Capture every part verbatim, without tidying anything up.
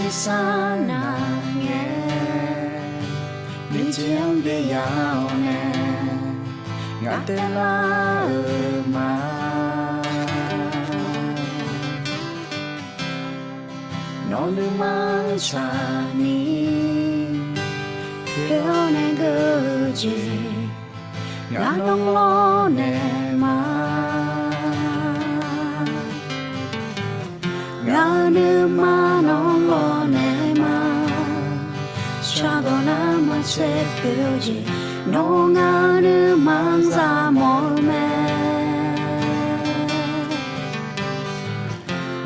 Sar nar ngae, nuijeq-anr byav-awr nae, ngaq taev lar-euq ma. Nawq nuima-anr tsaqni, khoer-awr nae geur-eu jeq, ngaq nawr lawrnaeq ma. Ngaq-euq nuima nawr lawrnaeq ma. Shardawq nar maqtser poeq-eu jeq, nawr ngaq-euq nuima-anr za mawf-eu mae.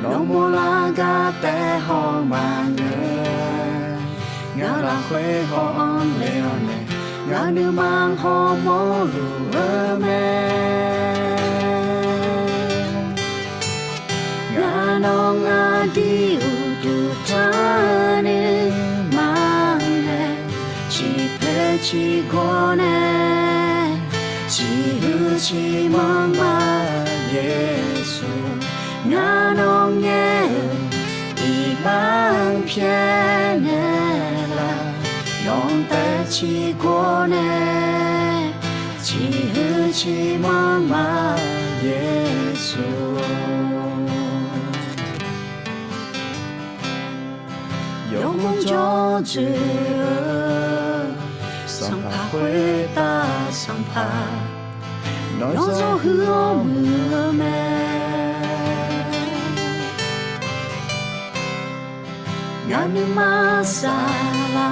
Nawmaf lar gar taef haw maqngeur, ngaq lafkhoer haw-anr le-awr nae, ngaq nuima hawmawr luf-eu mae. Ngaq nawq aqdui uqduq tanr nuima nae, ciqpoeq ciqgawr nae, ciqhuiq ciqmanr ma Yeqsur. Ngaq nawq ngaer-euq iqbax pyaeqnaeq laf, nawq taev ciqgawr nae, ciqhuiq ciqmanr ma Yeqsur. Yawmuiq jawr dzoeq-eu, sanqpaq khoertav sanqpaq, nawr zawr huiq-awr muiq-eu mae. Ngaq nuima saflar,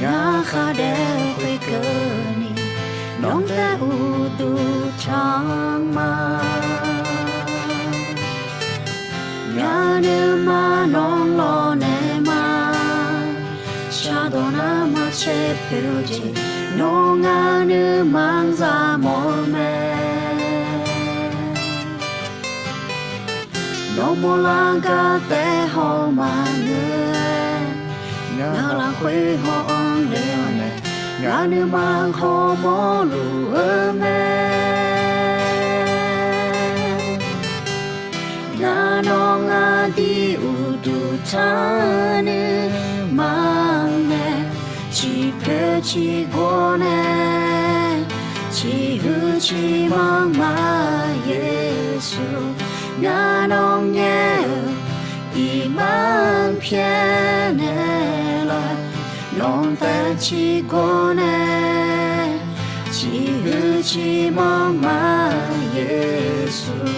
ngaq khar daef khoerkeuvni, nawq taev uqduq tanr ma. Ngaq nuima nawr lawrnaeq ma. Shardawq nar maqtser poeq-eu jeq, nawr ngaq nuima-anr za mawf-eu mae. Nawmaf lar gar taef haw maqngeur, ngaq lafkhoer haw-anr le-awr nae, ngaq nuima hawmawr luf-eu mae. Ngaq nawq aqdui uqduq tanr nuima nae, ciqpoeq ciqgawr nae, ciqhuiq ciqmanr ma Yeqsur. Ngaq nawq ngaer-euq iqbax pyaeqnaeq laf, nawq taev ciqgawr nae, ciqhuiq ciqmanr ma Yeqsur.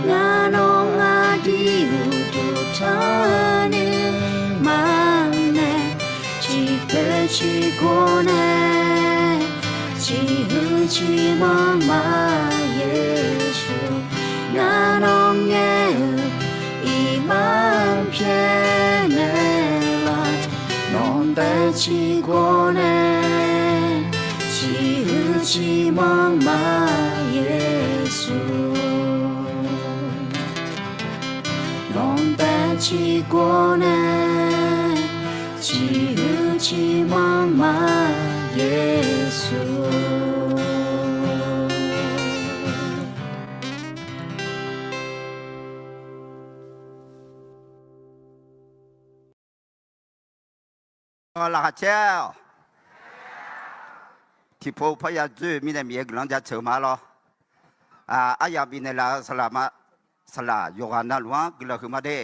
Ngaq nawq aqdui uqduq tanr nuima nae, ciqpoeq ciqgawr nae, ciqhuiq ciqmanr ma Yeqsur. Ngaq nawq ngaer-euq iqbax pyaeqnaeq laf, nawq taev ciqgawr nae, ciqhuiq ciqmanr ma Yeqsur. Nawq taev ciqgawr nae, ciqhuiq ciqmanr ma Yeqsur. Laqkhaq caer-awq. Tiqpov parya dzoer-eu mirnae Miqyaer guiqlanq jaceuq-eu ma lawr. Aryamq bifnaeq laf-eu saqlaq ma, saqlaq yawqghaq navluf-anr guiqlanq huiqma de.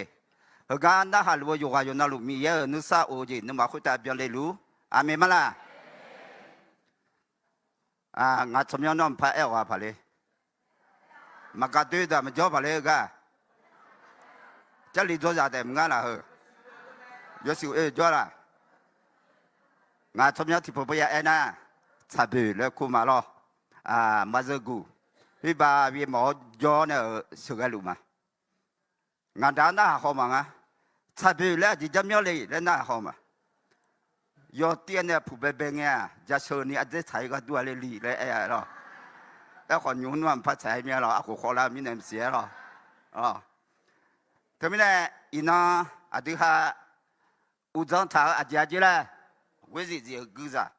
Heugar narhaq luf-eu yawqghaq yawqnavluf Miqyaer-euq nuisar of-eu jeq nuima khoertav byanle luf-ur. Aqmeq ma laq. Ngaq tsawrmyanr nawr mqpar aer-awq ghaq paq le. Maqgaq doe daq maqjawr paq le-eu gar. Jarlif dzawrzaq taef maqngar laf heu. Yawshuif oe jawr laq. Ngaq tsawrmyanr tiqpov parya aernar, tsaqboeq laer kur ma lawr. Maqzeuguq, khoerbav byae mawf-awr jawr nae-euq sheuqghae luf ma. Ngaq daq-anr narhaq haw maqnga. Tsaqboeq laer aqjeq jar myanr le laer narhaq haw ma. Yawtiv-aer nae puq baebae ngae-aq, jasheuq ni ardzaer tsaq-ir gharduq-a le li laer aer-a lawr. Aerkhawf nymq-mr nmr-aq mqpar tsaq-aer mir-a lawr, arkhof khawvlar mirnae maqsiq-aer lawr. Teumirnae, iqnan aqdui ha uqdzan taq-eu aqjeq aqjeq laer, ghoer zif zif-euq guizaq,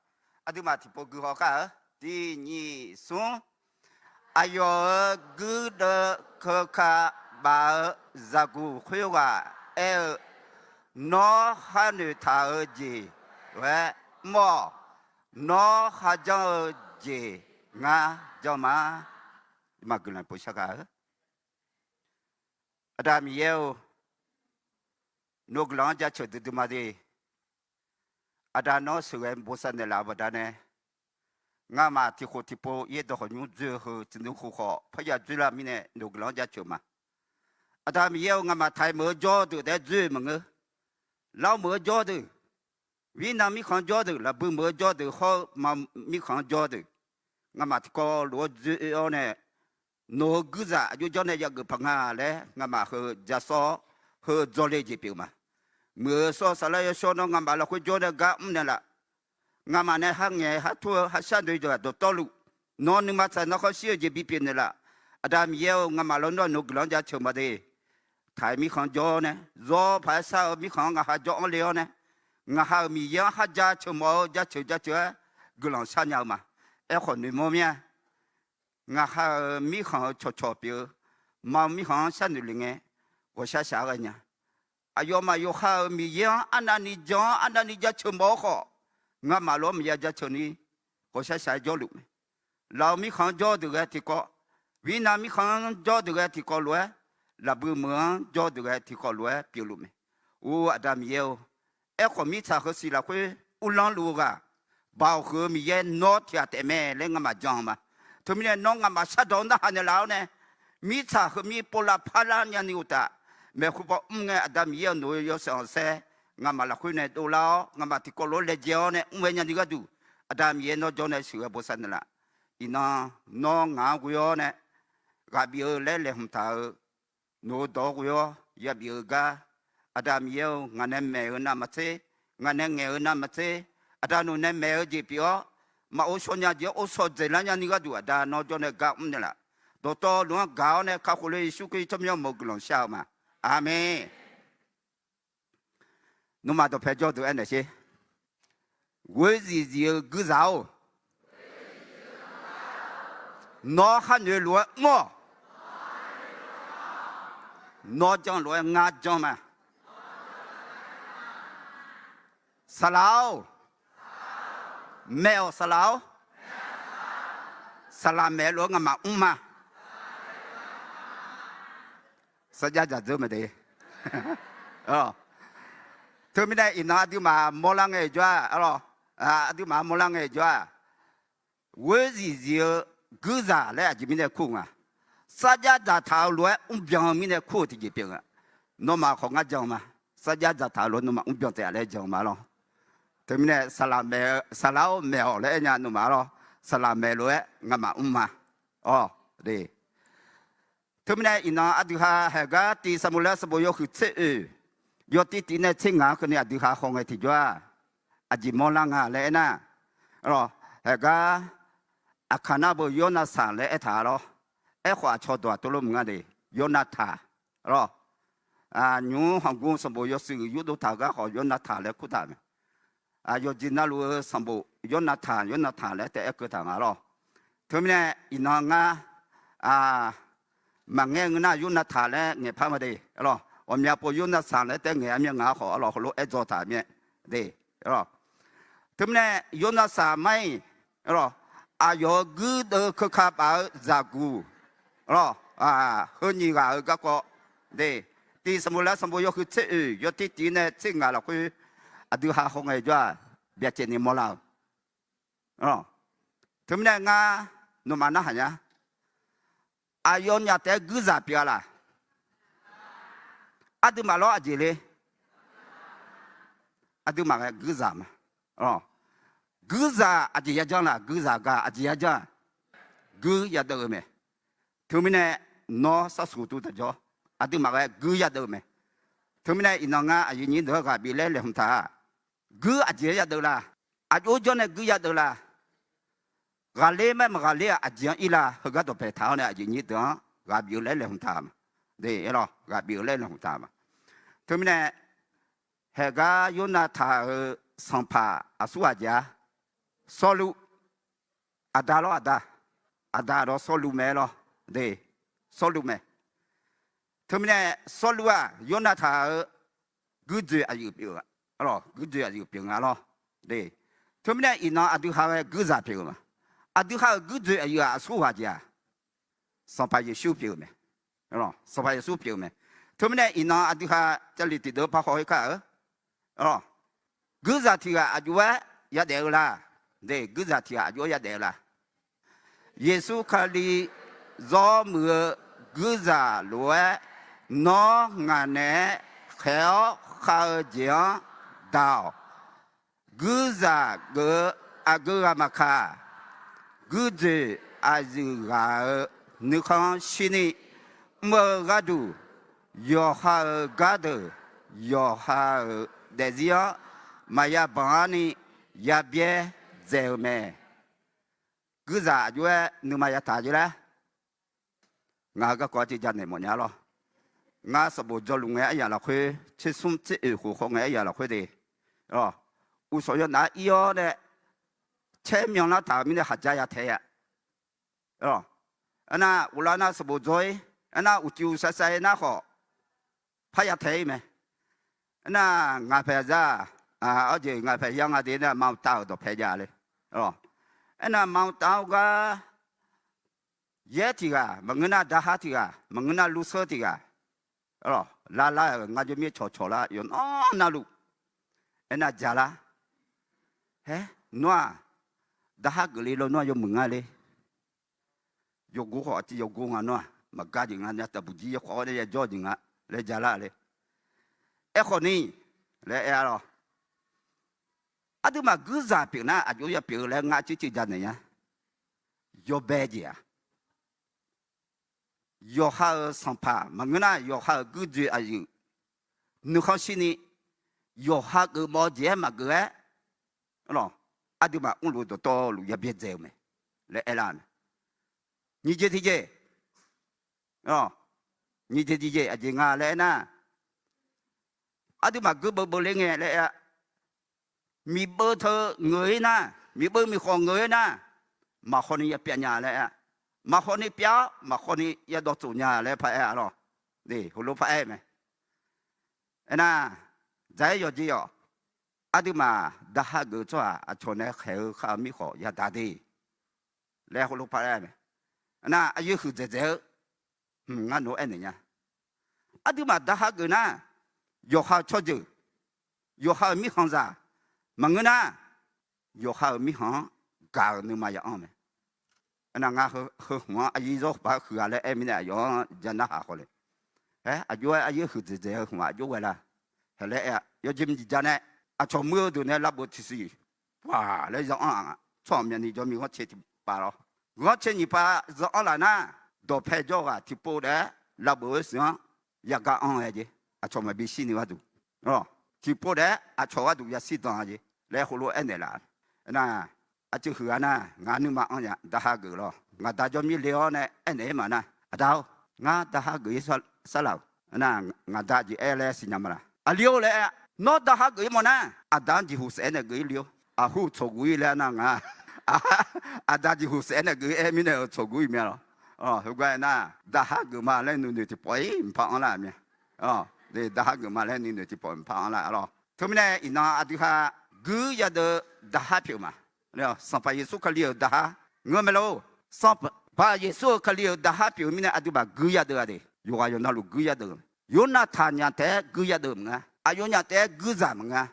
aqduimaf tiqpov gui haw kar-eu, tiq nyiq smr. Aqyawf-euq guirdeuv keuka baf-eu zaqguq khoerghaq aer-eu Nawr khar noeqtaq-eu jeq lof-aer mr-awq. Nawr khar janr-eu jeq ngar janr ma. Maqguiqlanq pov shar gaq-eu. Aqda Miqyaer-or, nawq-eu guiqlanq-anr jaceuq duidui ma de. Aqda nawr sheuqghae bosav naeqlaf-eu baqda nae, ngamaf tiqkhof tiqpov yaerdawq khawf nymr dzoer-eu heu tiqnuv khof khawf parya dzoerlar mirnae nawq-eu guiqlanq-anr jaceuq ma. Aqda Miqyaer-or, ngamaf taiq meuq-eu jawr-eu deuq taef-aer dzoer-eu maqngeur. Lav meuq-eu jawr deuq, Vietnam mirkhanq-anr jawr deuq, laqbui meuq-eu jawr deuq hawr-eu ma mirkhanq-anr jawr deuq, ngamaf tiqkawv lof-aer dzoer-awr nae, nawq-eu guirzaq aqjox janr nae yageuf paq nga laer ngamaf heu ja sawr-awr, heu dzawle jeq pyeuf-eu ma. Muiq-eu sawr-eu saflar yawshawr nawr ngamaf lafkhoer jawr nae gar mr naeqlaf. Ngamaf nae har ngaeq har tur-eu har shar noeq-eu jeq-aq dawqtawvluf, nawr nuima tsaq nawr khanr shir-eu jeq bipyeuf naeqlaf. Aqda Miqyaer-or, ngamaf lawnmr-aq nawq-eu guiqlanq-anr jaceuq ma de. Taiq mirkhanq-anr jawr nae, zawr paq-aer shar-eu mirkhanq-anr ngaq ha jawr-anr le-awr nae, ngaq ha-euq Miqyaer-anr har jaceuq mawf-eu jaceuq jaceuq-aer guiqlanq shar nya-eu ma. Aerkhawf noeqmawr mir-a. Ngaq ha-euq mirkhanq-euq cawqcawq pyeuf-eu, ma-eu mirkhanq-anr sharnoeq le ngae, ghawqshaq shaq-aer ghae nya. Aqyawfmaf yawqha-euq Miqyaer-anr arnavni jan-awr arnavni jaceuq mawf-eu khawf, ngamaf lof-aer maqya jaceuq ni, ghawqshaq shaq-aer jawrluf mae. Laf-eu mirkhanq-anr jawr deuq ghae tiqkawv, Vietnam mirkhanq-anr jawr deuq ghae tiqkawv lof-aer, laqbui meuq-anr jawr deuq ghae tiqkawv lof-aer pyeufluf mae. Or Aqda Miqyaer-or, aerkhawf mirtsaq heusiq lafkhoer uvlanr luf-eu ghaq, Baoq huiq-eu Miqyaer nawr tiqghaq taef mae laer ngamaf jan-eu ma. Teumirnae nawr ngamaf shardawq-anr narhaq naeqlaf-awr nae, mirtsaq heumir povlav parlar nyani uqtaf, maeqhu paw mr ngae Aqda Miqyaer-eu nawq-eu yawshaef khanqsaer ngamaf lafkhoer nae dovlar-awr, ngamaf tiqkawv lof-aer laejae-awr nae mr ghae nyani gharduq, Aqda Miqyaer nawr jawr nae sheuqghae bosav naeqlaf. Iqnan nawr ngaq-anr ghoe-awr nae ghaq bif-eu laer laeqhmq taq-eu, nawq-eu dawq-anr ghoe-awr yabif-eu gar, Aqda Miqyaer-or, ngaq nae maeq-eu navmaqtser, ngaq nae ngaeq-eu navmaqtser, Aqda nawq nae maeq-eu jeq pyeuf-awr, maqghov shaw nya jeq-anr ghovshaw dzaeqlar nyani gharduq Aqda nawr jawr nae gar mr naeqlaf. Dawqtawvluf-anr gaq-awr nae kakhof le Yeqsur Kali tsawrmyanr mawq-eu guiqlanq shar-eu ma. Aqmeq. Nawmaf dawqpae jawr deuq aernaeq sher. Ghoer zif zif-eu guirzaq-or, nawr khar noeq lof-aer mr-awq. Nawr janr lof-aer ngar janr ma. Saqlaq-or, maeq-awq saqlaq-or, saqlaq maeq lof-aer ngamaf mr ma. Sarjax dzaq dzeur mae de. Teumirnae iqnan aqduimaf mawrlar ngae-euq jawr-aq, aqduimaf mawrlar ngae-euq jawr-aq, ghoer zif zif-eu guirzaq laer aqjeq mirnae kur-eu nga. Sarjax dzaqtaq-eu lof-aer mrbyan-eu mirnae kur-eu tiqjeq pyeuf nga. Nawmaf khawf ngar jan-eu ma. Sarjax dzaqtaq-eu lof-aer nawmaf mrbyan taef-a laer jan-eu ma lawr. Teumirnae saqlaq-or maeq-awq laer aernya nawmaf lawr. Saqlaq maeq lof-aer ngamaf mr ma. Awq, de. Teumirnae iqnan aqdui ha haeq gar tiq sanqbof laer sanqbof yawhuiq tser oeq, yawtiv tiv nae tser ngaq-anr keuvni aqdui ha haw ngae tiqjawr-aq, aqjeq mawrlar nga laer aernar, haeq gar aqkaq nar beu Yawrnavsaq laer aertaq lawr. Aerkhawf aqcawq dawq aqtov lor mq nga de, Yawrnavtaq lawr. Nymq-mr hanqgmr sanqbof yawshuif yurdov taq-eu gar khawf Yawrnavtaq laer kurtaq mae. Yawqjeq navluf-eu sanqbof Yawrnavtaq, Yawrnavtaq laer taef-aer keuv taq nga lawr. Teumirnae iqnan ngar maqngaer ngeur nar Yawrnavtaq laer ngaeqpar ma de. Ghawqmya pov Yawrnavsaq laer taef ngaeq-a mir-a, ngaq-a khawf arlawq heulof-aer dzaw taq mir-a de. Teumirnae Yawrnavsaq mar-iq, aqyawf-euq guirdeuv keuka baf-eu zaqguq, heu nyiq ghaq-euq garkawv de, tiq sanqbof laer sanqbof yawhuiq tser oeq yawtiv tiv nae tser ngaq lafkhoer aqdui ha haw ngae jawr-aq, byacaevni mawrlar-euq. Teumirnae ngar nawmaf narhaq nya. Aqyawfnyaf taef-aer guirzaq pyeuf-a laq? Aqduimaf lawr aqjeq le? Aqduimaf ghae guirzaq ma. Guirzaq aqjeq yajanr laq? Guirzaq gaq aqjeq yajanr-aq, guir yadeuv-eu mae. Teumirnae nawr sharsuq tuv taq jawr. Aqduimaf ghae guir yadeuv-eu mae. Teumirnae iqnan ngar aqyuif nyir deuq-anr ghaq bif laer laeqhmq taq-a. Guir aqjeq-anr yadeuv la? Aqjox janr nae guir yadeuv la? Ghaqler maer maq ghaqler-aq aqjeq-anr ir la? Heugar dawqpae taq-awr nae aqyuif nyir deuq-anr ghaq bif-eu laer laeqhmq taq ma. Ghaq bif-eu laer laeqhmq taq ma. Teumirnae haeq gar Yawrnavtaq-euq sanqpaq aqsur ghaq jeq-a, Sawrluv, aqda lawr aqda, aqda lawr Sawrluv mae lawr de, Sawrluv mae. Teumirnae Sawrluv-aq Yawrnavtaq-euq guirdzoeq aqyuif pyeuf-eu, guirdzoeq aqyuif pyeuf nga lawr. Teumirnae iqnan aqdui ha ghae guirzaq pyeuf-eu ma. Aqdui ha-euq guirdzoeq aqyuif-aq aqsurghaq jeq-aq, Sanqpaq Yeqsur pyeuf-eu mae. Sanqpaq Yeqsur pyeuf-eu mae. Teumirnae iqnan aqdui ha Jarlif tiqdeuq par haw-ir kar-eu, guirzaq tiq ghaq aqjox-aer yadaef-eu la? Guirzaq tiq ghaq aqjox-aer yadaef-eu la? Yeqsur Kali zawr muiq-eu guirzaq lof-aer, nawr ngaq naeq-aer khaeq-awr khav-eu jeq-anr daq-awq. Guirzaq geuf-eu aqgeu ghaq maqkaq, guirdzoeq aqyuif ghaq-euq nuikhanr shirni mr-eu gharduq, yawqha-euq gardeuq yawqha-euq daefzir-anr maqya banq-anr ni yabyaer dzaeq-eu mae. Guirzaq aqjox-aer nuima yataq jeq laer, ngaq-euq garkawv-anr tiqjaq naeq mawfnya lawr. Ngar sanqbof jawrluf ngae aryaq lafkhoer, tsersmr tser oeq khof khawf ngae aryaq lafkhoer de, uqshawq yawnaf-aer ir-awr nae caer myanlar taq-euq mirnae khaqja yataeq-a. Aernar, ghoflar nar sanqbof dzaw-ir, aernar uqcif uqshav shav-ir nar khawf, parya taeq-ir mae. Aernar, ngaq paeq zar-aq, awr jeq ngaq paeq yar nga de nar, maqtav-euq dawqpae jav le. Aernar, maqtav-eu gar, yaer tiq ghaq maqngeur nar, daqhar tiq ghaq maqngeur nar, lurseur tiq ghaq, lar lar-euq ngar jawrmir cawqcawq lar yawqnan navluf, aernar ja lar. Haer, nawr-aq, daqhar geufle lawnmr-aq yawmuiq nga le. Yawgor khawf aqciv yawgor nga nawr-aq, maqgar jeq nga nya, taqbuq jir yakhawf-awr nae yajawr jeq nga laer ja lar le. Aerkhawf ni laer aer-a lawr. Aqduimaf guirzaq pyeuf nar aqjox ya pyeuf-eu laer ngar aqcuir tiqjaq naeq nya. Yawbae jeq-aq, yawqha-euq sanqpaq maqngeur nar, yawqha-euq guirdzoeq aqyuif nuikhanr shirni, yawqha geufmawf-eu jeq-aer maqgeuf-aer, aqduimaf mrluf dawqtawvluf yabyaerdzaeq-eu mae laer aerlar-eu mae. Nyiq jeq tiqjeq, nyiq jeq tiqjeq aqjeq nga laer aernar, aqduimaf guirbeuv beuvler ngae laer aer-a. Miqbeuv teu ngeur-ir nar, miqbeuv miqkhawf ngeur-ir nar, maqkhawf ni yapyav nya laer aer-a. Maqkhawf ni pyav-awr maqkhawf ni yadawv tsof nya laer paraer-a lawr. Heulof paraer mae. Aernar, dzaq-aer yawqjeq-awq. Aqduimaf daqhar geuf tsawrhaq aqcawq nae khaeq-eu khav-eu mirkhawf yadaq de laer heulof paraer mae. Aernar, aqyuif huiqdzaeq dzaeq-eu, hmq ngar nawq-anr aernaeq nya. Aqduimaf daqhar geuf nar, yawqha-euq tsawrjeuq, yawqha-euq mirkhanqzaq maqngeur nar, yawqha-euq mirkhanq-anr gaq-euq nuima ya anr mae. Aernar, ngar heu hmq-anr aqyuif zawr paq-aer huiq-a laer aer mirnae aqyawf-anr ja narhaq khawf le. Aer, aqjox-aer aqyuif huiqdzaeq dzaeq-eu hmq-aq aqjox ghae la? Haeq laer aer-a. Yawjeq maqjeq ja nae, aqcawq muir-eu deuq nae lavbof tiqsiq paq laer zananr-aq, tsawrhaq myavni jawrmir ghanrcae tiqpav lawr. Ghanrcae nyiq pav zananr laf nar, dawqpae jawr ghaq tiqpov daef-aer lavbof-eu siq-anr yagaq anr-aer jeq, aqcawq maqbi shirni gharduq, tiqpov daef-aer aqcawq gharduq yashir dan-a jeq laer heulof-aer aernaeq laf. Aernar, aqcuiv huiq-a nar, ngaq nuima anr nya, daqhar geuf lawr. Ngaq da jawrmir le-awr nae aernaeq-aer maqnar, aqda-or, ngar daqhar geuf-ir sarlaf-euq. Aernar, ngaq da jeq aer laer siqnya ma laf? Aqli-or laer aer-a. Nawr daqhar geuf-ir mawf nar, aqda-anr jeqhuq saef-aer nae geuf-ir le-or. Aqhur-eu tsawqguq-ir laer aernar, ngar aqda jeqhuq saef-aer nae geuf-ir aer mirnae-euq tsawqguq-ir mae lawr. Heugar aernar, daqhar geuf ma laer nuinoeq tiqpawf-ir mqpar anrlar-euq mae. Daqhar geuf ma laer nuinoeq tiqpawf mqpar anrlar-a lawr. Teumirnae iqnan aqdui ha guir yadeuv daqhar pyeuf ma. Sanqpaq Yeqsur Kali-euq daqhar ngeur mae lor. Sanqpaq Yeqsur-euq Kali-euq daqhar pyeuf-eu mirnae aqduimaf guir yadeuv-a de. Yawqghaq yawqnavluf guir yadeuv-eu mae. Yonatan nyaf taef-aer guir yadeuv maqngeur-a. Aqyawfnyaf taef-aer guirzaq maqngeur-a.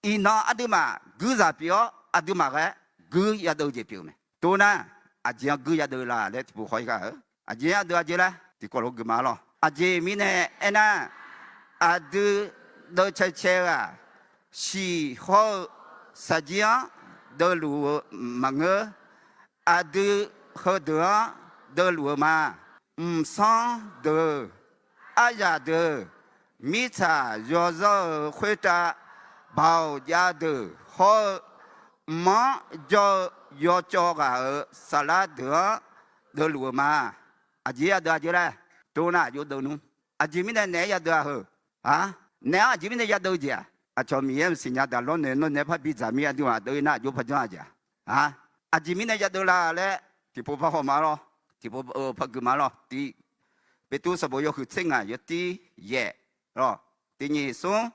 Iqnan aqduimaf guirzaq pyeuf-awr, aqduimaf ghae-aer guir yadeuv jeq pyeuf-eu mae. Tov nar, aqjeq-anr guir yadeuv la laer tiqpov haw-ir gar-eu. Aqjeq-anr yadeuv-a jeq laer tiqkawv lof-aer guiqma lawr. Aqjeq mirnae aernar, aqdui deuvcae cae-eu-aq, shiq hawr-eu shaqjir-anr deuvluf-eu maqngeur. Aqdui heudeuq-anr deuvluf-eu ma. Mqsanr deuq, aryaq deuq, mirtsaq yawzanr-eu khoertav baoq jav deuq hawr-eu, mq-anr jawr-eu yawcawv ghaq-euq saflar deuq-anr deuvluf-eu ma. Aqjeq yadeuv-a jeq laer, tov nar aqjox deuv nmr. Aqjeq mirnae naeq-aer yadeuv-a heu? Naeq-anr aqjeq mirnae yadeuv jeq-aq, aqcawq Miqyaer maqsiq nya daq lawrnaeq nawr nae parbi dzaq mir aqduimaf deuv-ir nar aqjox par janr-a jeq-aq. Aqjeq mirnae yadeuv la laer tiqpov par haw ma lawr. Tiqpov par gui ma lawr. Tiq, Beqtuvluv sanqbof yawhuiq tser ngaq yawtir yaef lawr. Tiq nyiq smr,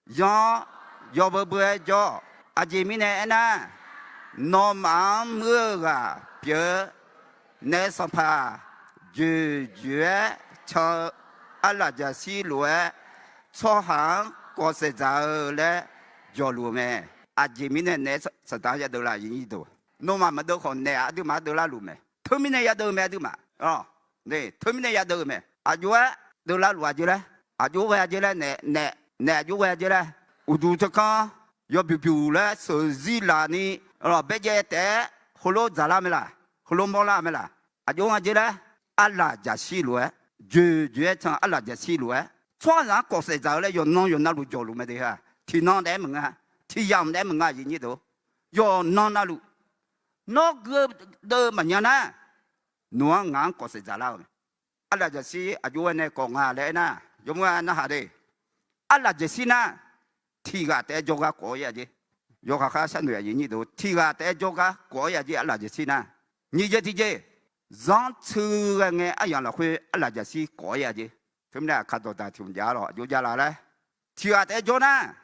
yanr, yawbeu beu-aer jawr. Aqjeq mirnae aernar, nawmaf-anr muir-eu ghaq pyeuf-eu naef sanqpaq joeqjoeq-aer can-eu arlaf jaqshir lof-aer, tsawrhaq-anr kawf saef dzaq-eu laer jawqluf-eu mae. Aqjeq mirnae naef sanqpaq-anr yadeuv la, nawmaf maqdeuv khawf naef aqduimaf-anr deuv larluf mae. Teumirnae yadeuv-eu mae aqduimaf. Teumirnae yadeuv-eu mae. Aqjox-aer deuv larluf-a jeq laer, aqjox ghae-a jeq laer, naef aqjox ghae-a jeq laer, uqduq teukanr yawbyuq byuq laer sheuqzir laf ni, baerjaev taef-aer heulof dzaqlar mae laq, heulof mawrlar mae laq. Aqjox-a jeq laer, arlaf jaqshir lof-aer, joeqjoeq-aer can arlaf jaqshir lof-aer, tsawrhaqzaq-anr kawf saef dzaq-eu laer yawqnan yawqnan luf jawqluf mae de ha. Tiqnan taef-aer maqngeur-a, tiqyamq taef-aer maqngeur-a jeq nyir deuq. Yawqnan navluf, nawr gui-eu deuv maqnya nar, nawq-anr ngaq-anr kawf saef dzaqlar-euq mae. Arlaf jaqshir aqjox ghae nae kawf nga laer aernar, yawmuiq-a narhaq de. Arlaf jaqshir nar, tiqghaq taef-aer jawrgar kawf-awr ya jeq. Yawkaq khar sharnoeq aqyuif nyir deuq, tiqghaq taef-aer jawrgar kawf-awr ya jeq arlaf jaqshir nar. Nyiq jeq tiqjeq, zanrtsui ghae ngae aryamq lafkhoer arlaf jaqshir kawf-awr ya jeq. Teumirnae aqkar dawqdaq tiq hmq jav-a lawq, aqjox javlaf laer. Tiqghaq taef-aer jawr nar,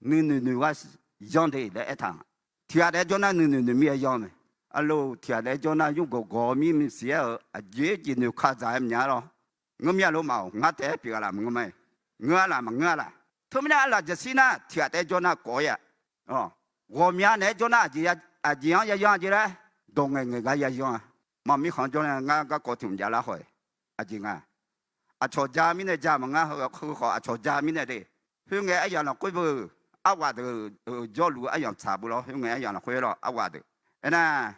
nuinoeq noeq gar yanr de laer aertaq-a. Tiqghaq taef-aer jawr nar nuinoeq noeq mir-aer yanr mae. Arloq tiqghaq taef-aer jawr nar yurgawq gawq-eu mir maqsiq-aer-euq aqjeq jeq noeqka dzaq-aer maqnya lawr. Ngeur mir-a lor maq-awq, ngar taef-aer pyeuf-a laf maqngeur ma-aer. Ngeur-a laf maqngeur-a laf. Teumirnae arlaf jaqshir nar tiqghaq taef-aer jawr nar kawf-awr ya. Ghawqmya naeq-aer jawr nar aqjeq-anr yayanr-a jeq laer, dawq ngaeq ngaeq gar yayanr-a. Maqmir khanq-anr jawr nar ngar garkawv tiq hmq javlar khawf-aer, aqjeq nga. Aqcawq ja mirnae ja maqngar, heu khawf aqcawq ja mirnae de. Khoerngae aryamq lafkhoer beu, arwaf deuq-euq jawrluf-eu aryamq tsaq beu lawr, khoerngae aryamq lafkhoer lawr arwaf deuq. Aernar,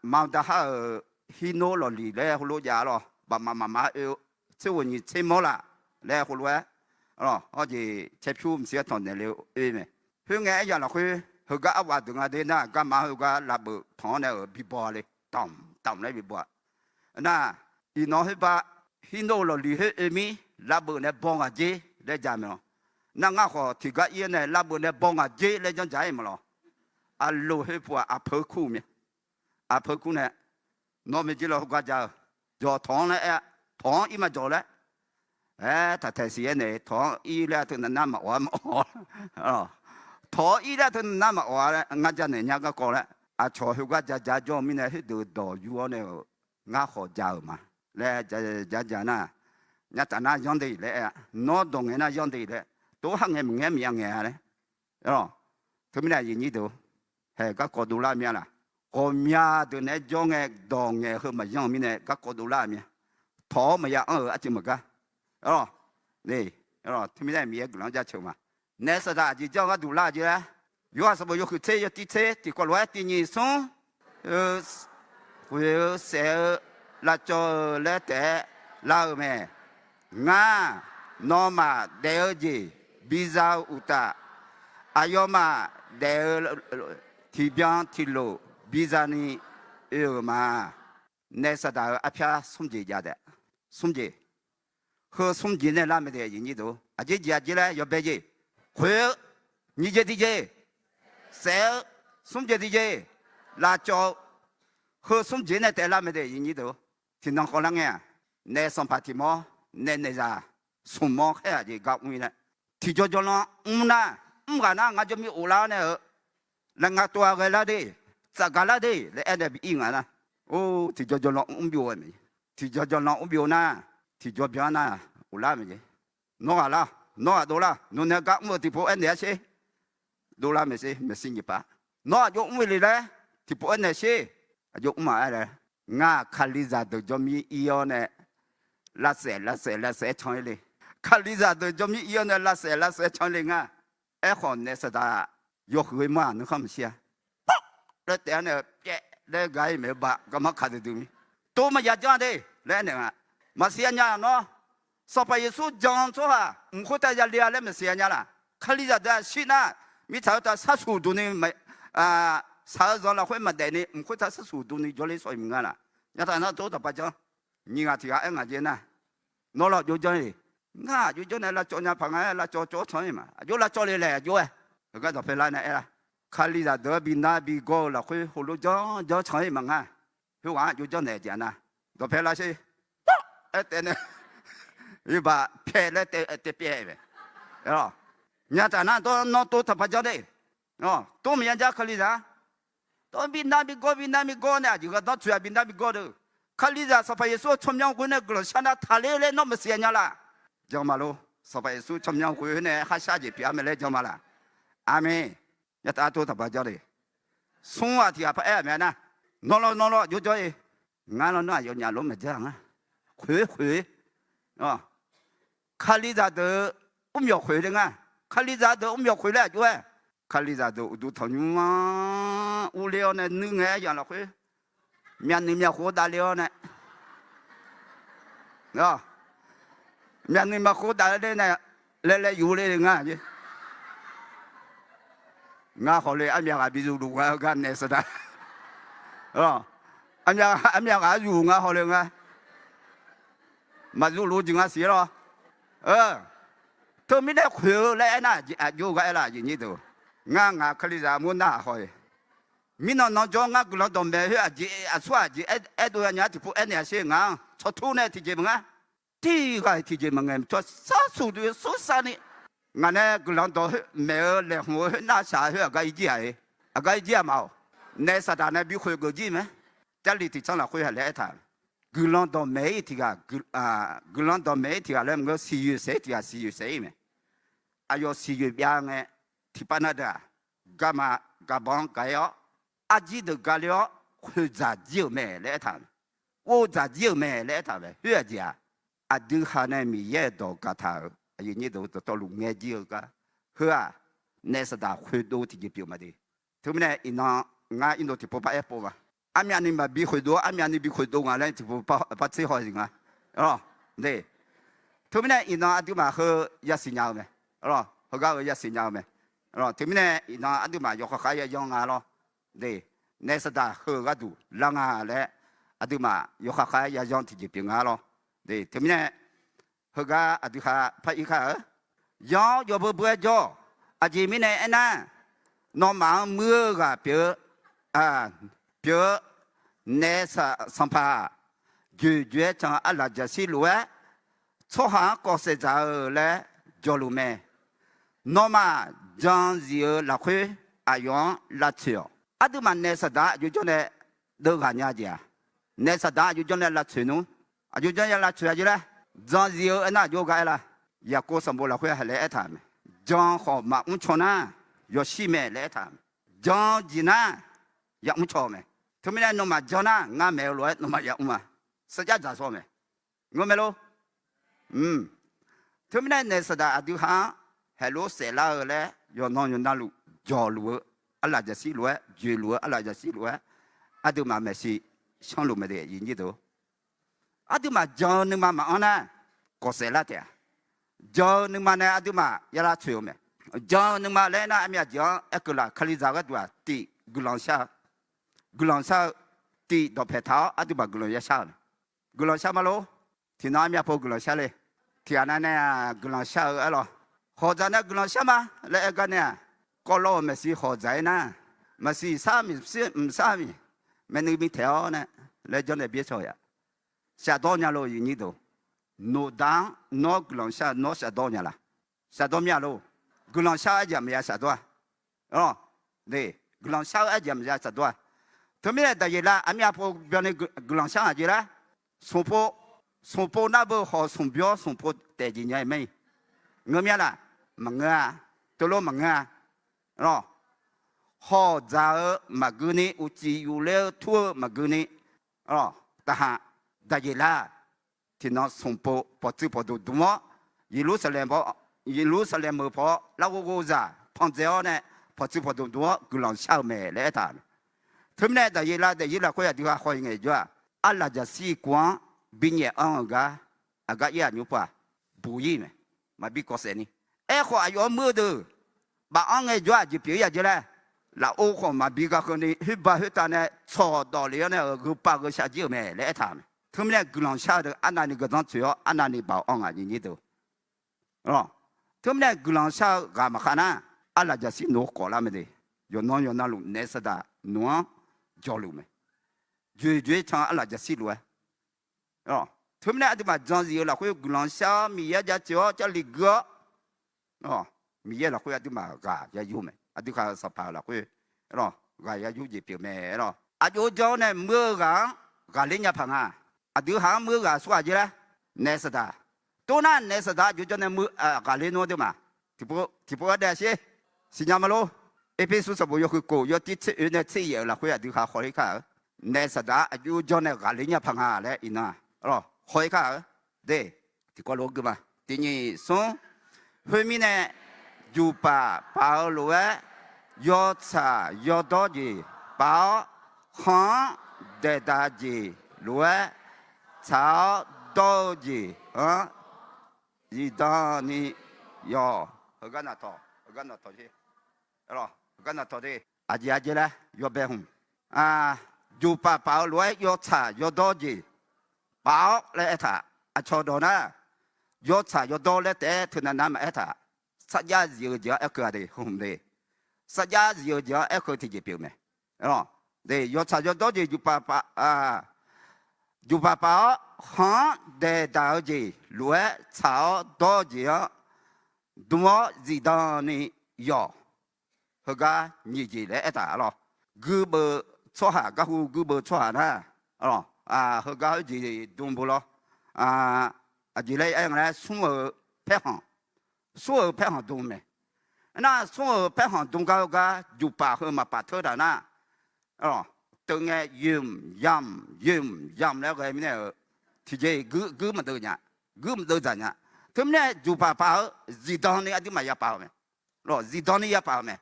maqdaqhar-euq hirnor lawqliq laer heulof jav lawr, baqmaf mafma oe-eu, tser ghoeq nyiq tser mawr laf laer heulof-aer, awr jeq caerpyur maqsiq-aer tanq naeq le-eu oe mae. Khoerngae aryamq lafkhoer heugar arwaf deuq nga de nar, garma heugar lavbeuf tanq-anr nae-euq bibaw-a le, tamq tamq laer bibaw-a. Nar, iqnan khoerba, hirnor-eu lawqliq khoer oe mir, lavbeuf nae baw ngaq jer laer ja mae lawr. Nar ngar khawf tiqgar ir-awr nae lavbeuf nae baw ngaq jer laer janrjaq-ir ma lawr. Aqloq khoer pu-aq aqpeu kur-eu mae. Aqpeu kur nae, nawr maeqjir lawr heugar ja-eu, jawq tawq-anr laer aer-a, tawq-anr ir maqjawq laer. Aer, taqtaeq siq-aer naeq tawq-anr ir laer teu navnar maqawf-a maqawf. Tawq-anr ir laer teu navnar maqawf-a laer ngar janaeq nya garkawv laer, aqcawq heugar ja ja jawr-eu mirnae khoerdeuq dawq yur-awr nae-euq, ngar khawf ja-euq ma laer ja ja nar, nyataf nar yanr de laer aer-a, nawr dawq ngaeq nar yanr de laer, tov ha ngae maqngae maqya ngaeq-a laer. Teumirnae aqyuif nyir deuq, haeq garkawv dovlar mir-a laq. Ghawqmya deuq naeq-aer jawr ngae dawq ngaeq heu maqyanr-eu mirnae garkawv dovlar mir-a. Tawq-awr maqya anr-euq arcuiv maqgar. Teumirnae Miqyaer guiqlanq-anr jaceuq ma. Naef saqdaq aqjeq janr-eu gharduq lar-eu jeq laer, yawqha sanqbof yawhuiq tser yawtiv tser tiqkawv lof-aer tiq nyiq smr, khoeq-eu saef-eu lavcawv-eu laer taef-aer lar-eu mae. Ngar, nawmaf daef-eu jeq biza-eu uqtaf, aqyawfmaf daef-eu tiqbyan tiqlof biza ni oe-euq ma. Naef saqdaq-euq arpyar smr jeq jav taef. Smr jeq. Heu smr jeq nae lar mae de, aqjeq jeq aqjeq laer yawbae jeq, khoeq-eu, nyiq jeq tiqjeq, saef-eu, smr jeq tiqjeq, lavcawv-eu, heu smr jeq nae taef lar mae de, aqyuif nyir deuq. Tiqnan khawf lar ngae-aq, naef sanqpaq tiq mawr, naef naeqzaq smq mawr khaer-aq jeq gar mr-ir laer, tiqjaw jawrlan mr nar, mr ghaq nar ngar jawr mir of lar-awr nae-euq, laer ngar tov-a ghae lar de, tsafgaq lar de laer aer nae bi ir nga nar, or tiqjaw jawrlan mr byov-aer mae. Tiqjaw jawrlan mr byov nar, tiqjaw byan nar, of lar mae jeq. Nawr ghaq lar, nawr ghaq dov lar, nawqnae gar mr-euq tiqpov aernaeq-ar sher. Dovlar maeqshi, maeqshi nyiq paq. Nawr aqjox mr-eu le laer tiqpov aernaeq sher. Aqjox mr-aq aer laer, ngar-aq kalizaq deuq jawr mir ir-awr nae, lavsaef lavsaef lavsaef-aer can-ir le. Kalizaq deuq jawr mir ir-awr nae lavsaef lavsaef-aer can-ir le ngar. Aerkhawf naef saqdaq yawhuiq-eu manr-aq nuikhanr maqshir-a. Laer taef-aer nae pyaev laer gaq-ir maeq-eu ba garmanr ka duidui mir. Tov maqya janr de laer aernaeq nga. Maqsiq nya nawr, Sanqpaq Yeqsur jan-eu tsawrhaq mq khoertav ya le-a laer maqsiq nya laq. Kalizaq deuq-aq shir nar, mirtsaq khoertav sharsuq duq ni, shaq-eu zanq lafkhoer maqdaef ni mq khoertav sharsuq duq ni jawrler shawq-iq maqnga laq. Nyataq nar tov taqpar janr. Nyiq ghaq tiq ghaq aer ngaq jeq nar, nawr lar aqjox janr-ir. Ngar aqjox janr nae lavcawv nya paq nga-aer lavcawv cawv-awr can-ir ma. Aqjox lavcawv le laeq aqjox-aer. Heugar dawqpae lar nae aer-a. Kalizaq deuq-anr bi nar bi gawr-eu lafkhoer heulof janr janr can-ir maqnga. Khoerghaq-anr aqjox janr naeq jeq-a nar, dawqpae lar sher. Aer taef nae, iqbaq pyaev laer taev pyaev mae. Aer-awq. Nya taf nar dawr nawr tov taqpaq janr de. Tov maqya jar Kalizaq. Tov bi nar bi gawr bi nar bi gawr nae aqjeq gardanr tsoeq-a bi nar bi gawr deuq. Kalizaq Sanqpaq Yeqsur-euq tsawrmyanr ghoe nae guiqlanq shar nar taqler laer nawr maqsiq nya laf. Jan ma lor. Sanqpaq Yeqsur tsawrmyanr ghoe nae kharshar jeq pyeuf-a mae laer jan ma laf. Aqmeq. Nya taf tov taqpaq janr de. Smr-aq tiq ghaq par aer-aq mae nar, nawr lawr nawr lawr aqjox jawr-e. Ngar lawr nar aqyawfnyaf lof maqjar ngar. Khoeq khoeq. Kalizaq deuq mrmyawq khoeq le nga. Kalizaq deuq mrmyawq khoeq laer aqjox-aer, Kalizaq deuq uqduq tanqnymr-anr urler-awr nae nuir ngae aryamq lafkhoer, myavnuiv myavkhof dav le-awr nae, myavnuiv myavkhof dav le nae, laev laev yuf le nga. Ngar hawle armyav ghaq bi zufluf nga-eu gar naef saqdaq. Armyav ghaq aryuf nga hawle nga. Maqzufluf jeq nga siq-aer lawr. Teumirnae khoeq-eu laer aernar, aqjox gar aer laf aqyuif nyir deuq. Ngar ngaq Kalizaq mur narhaq haw-iq. Mirnan nan jawr ngar guiqlanq dawqmaeq khoer aqjeq aqsur aqjeq aerdov ya nya-ar tiqpov aernaeq-a sher ngaq-anr tsawrtur nae tiqjeq maqngar. Tirghaq-iq tiqjeq maqngaeq maqtsawr sar suq duq-eu sursar ni. Ngaq nae guiqlanq dawq maeq-eu laeqhmq-eu khoer nar shaq khoer aqgar irjir-aq-e. Aqgar irjir-aq ma-awq. Naef saqdaq nae bi khoeq geuf jir mae. Jarlif tiqtsanr lafkhoer haq laer aertaq-euq, guiqlanq dawqmaeq-ir tiqghaq, guiqlanq dawqmaeq-ir tiqghaq laer maqngeur, siqyoeq saef-ir tiqghaq siqyoeq saef-ir mae. Aqyawf siqyoeq byav ngae, tiqpav nar deuq-aq, garma garbanq-anr gaq-ir-awr, arjir deuq gaq le-awr, khoeqdzaq jir-euq mae laer aertaq-euq mae. Ghovdzaq jir-euq mae laer aertaq-euq mae. Khoer aqjeq-aq, aqdui ha nae Miqyaer-euq dawq gaqtaq-euq aqyuif nyir deuq dawqtawvluf ngaejir-eu gar, heu-aq, naef saqdaq khoerdov tiqjeq pyeuf ma de. Teumirnae iqnan ngar irdov tiqpov par aer pov ma. Armyavni maqbi khoerdov-awr armyavni bi khoerdov nga laer tiqpov par tser haw-iq nga. Teumirnae iqnan aqduimaf heu yasiq nya-eu mae. Heugar-eu yasiq nya-eu mae. Teumirnae iqnan aqduimaf yawkhav khav-aer yayan nga lawr. Naef saqdaq heu-eu gharduq lar nga laer, aqduimaf yawkhav khav-aer yayan tiqjeq pyeuf nga lawr. Teumirnae heugar aqdui ha par ir kar-eu, yanr-awr yawbeu beu-aer jawr-awq. Aqjeq mirnae aernar, nawmaf-anr muir-eu ghaq pyeuf-eu, pyeuf-eu naef saq sanqpaq-aq, joeqjoeq-aer can arlaqjaqshir lof-aer, tsawrhaq-anr kawv saef dzaq-eu laer jawrluf mae. Nawmaf jan zif-eu lafkhoer aqyawf-anr lavtsoeq-awq. Aqduimaf naef saqdaq aqjox janr nae deuv ghaq nya jeq-aq, naef saqdaq aqjox janr nae lavtsoeq nmr. Aqjox janr ya lavtsoeq-a jeq laer, jan zif-eu aernar aqjox gar aer lar. Yaqkov sanqbof lafkhoer haq laer aertaq mae. Jan khawf maqmr caw nar, yawshir mae laer aertaq mae. Jan jeq nar, yamr caw-eu mae. Teumirnae nawmaf jan nar ngar maeq-eu lof-aer nawmaf yamr ma. Sarjax dzaq shaw mae. Ngeur mae lor. Teumirnae naef saqdaq aqdui ha-anr haiqlof saeflar-eu laer yawqnan yawqnavluf jawqluf-eu arlaqjaqshir lof-aer, joeqluf-eu arlaqjaqshir lof-aer, aqduimaf maeqshi shanrluf mae de, aqyuif nyir deuq. Aqduimaf jan-eu nuima maqanr nar, kawv saef lar taef-a. Jan-eu nuima nae aqduimaf ya lavtsoeq-eu mae. Jan-eu nuima laer aernar, armyav jeq-anr aerkeuv laf, Kalizaq gharduq-aq tif guiqlanq shar-eu, guiqlanq shar-eu, tif dawqpaeq taq-awr aqduimaf guiqlanq ya shar-eu mae. Guiqlanq shar ma lor. Tiqnan armyav pov guiqlanq shar le. Tiqghaq nav nae-aq guiqlanq shar-eu aer lawr. Hawqdzaq nae guiqlanq shar ma laer aer gar nae-aq, kawv lawr-euq maeqshi hawqdzaq-ir nar, maeqshi sar mqsar miq, maeqnuiv bi taeq-awr nae laer janrnaeq byaer shaw-a. Shafdawr nya lof aqyuif nyir deuq. Noqda-anr nawr guiqlanq shar-eu nawr shafdawr nya laf? Shafdawr mir-a lor. Guiqlanq shar-eu arjeq maqya shafdawr-a. Guiqlanq shar-eu arjeq maqya shafdawr-a. Teumirnae Daqyeqlav armyav pov byanni guiqlanq shar-aq jeq lar? Smqpov, smqpov nar beu hawq smqbyawr smqpov taef jeq nya-iq mae-iq. Ngeur mir-a laf? Maqngeur-a. Teulof maqngeur-a. Hawqdzaq-eu maqgui ni, uqcif yufler-eu tur-eu maqgui ni, taqhaq, Daqyeqlav-aq, tiqnan smqpov pawqtsuif pawqdmq dmq-awr, Yeqlursaqlaeq, Yeqlursaqlaeq meuq paw-awr larghov ghovzaq pandzae-awr nae, pawqtsuif pawqdmq dmq-awr guiqlanq shar-eu mae laer aertaq-euq mae. Teumirnae Daqyeqlav daefzir lafkhoer aqdui ha haw-iq ngaejawr-aq, arlaqjaqshir kuv-anr binyaef anr-eu gar, aqgar ir-aq nymr pov-aq, buq ir mae. Maqbi kawv saef ni. Aerkhawf aqyawf-anr muir-eu deuq, baf-anr ngaejawr-aq jeq pyeuf ir-aq jeq laer, lafov khawf maqbi gaq keuvni khoerba khoertav nae tsawq dawq lef-awr nae-euq gheupav gheu shar jir-euq mae laer aertaq-euq mae. Teumirnae guiqlanq shar-eu deuq arnavni gaqdanr tsoeq-awr arnavni baoq anr ngaq nyiq nyir deuq. Teumirnae guiqlanq shar-eu ghaq maqkhav nar, arlaqjaqshir noeq-awr kawf lar mae de. Yawqnan yawqnavluf naef saqdaq noeq-anr jawqluf mae. Joeqjoeq-aer can arlaqjaqshir lof-aer. Teumirnae aqduimaf jan zif-eu lafkhoer guiqlanq shar-awr Miqyaer jaceuq-awr Jarlif gui-awr, Miqyaer lafkhoer aqduimaf ghaq ya yur mae. Aqdui khaq-euq sanqpaq-euq lafkhoer, aerlawq, ghaq ya yur jeq pyeuf mae, aerlawq. Aqjox jawr nae muir-eu ghaq-anr ghaqler nya paq nga. Aqdui khaq-anr muir-eu ghaq aqsur ghaq jir laer, naef saqdaq. Tor nar naef saqdaq aqjox jawr nae muir ghaqler nmr aqduimaf. Tiqpov-aer daef sher. Siqnya ma lor. Erpersu sanqbof yawhuiq kof yawtir tser oe nae tser yaef-euq lafkhoer aqdui khaq khawler kar-eu. Naef saqdaq aqjox jawr nae ghaqler nya paq nga laer iqnan-aq, aerlawq, khawler kar-eu. De, tiqkawv lof-aer gui ma. Tiq nyiq smr. Khoermirnae, juqpaf paf-eu lof-aer, yawtsaq yawdawr jeq paf-awr, khanq-anr daeqdaq jeq lof-aer, tsaq-awr dawr-eu jeq-anr zifdan ni yawq. Heugar naqtawq, heugar naqtawq, heugar naqtawq de. Aqjeq aqjeq laer yawbae hmq. Juqpaf paf-eu lof-aer yawtsaq yawdawr jeq paf-awr laer aertaq. Aqcawq dawq nar, yawtsaq yawdawr laer taef-aer teunav nav maqaer taq. Sarjax zif-eu jeq-anr aerkeuv-a de, hmq de. Sarjax zif-eu jeq-anr aerkeuv tiqjeq pyeuf mae. Yawtsaq yawdawr jeq juqpaf paf-awr, khanq-anr daeqdaq-eu jeq lof-aer tsaq-awr dawr-eu jeq-anr dm-awr zifdan ni yawq. Heugar nyiq jeq laer aertaq lawr. Guirdeuv tsawrhaq, garhu guirdeuv tsawrhaq nar, heugar oerjeq dm beu lawr. Aqjeq laer aer nga laer smr-euq paerkhanq, smr-euq paerkhanq dm mae. Aernar smr-euq paerkhanq dm gar heugar juqpaf heu maqpaf teu taq nar, teu ngae yoemq yamq yoemq yamq laer ghae mirnae-euq tiqjeq-iq guir maqdeuv nya, guir maqdeuv dzaq nya. Teumirnae juqpaf paf-eu zifdan ni aqduimaf yapaf-eu mae. Zifdan ni yapaf-eu mae.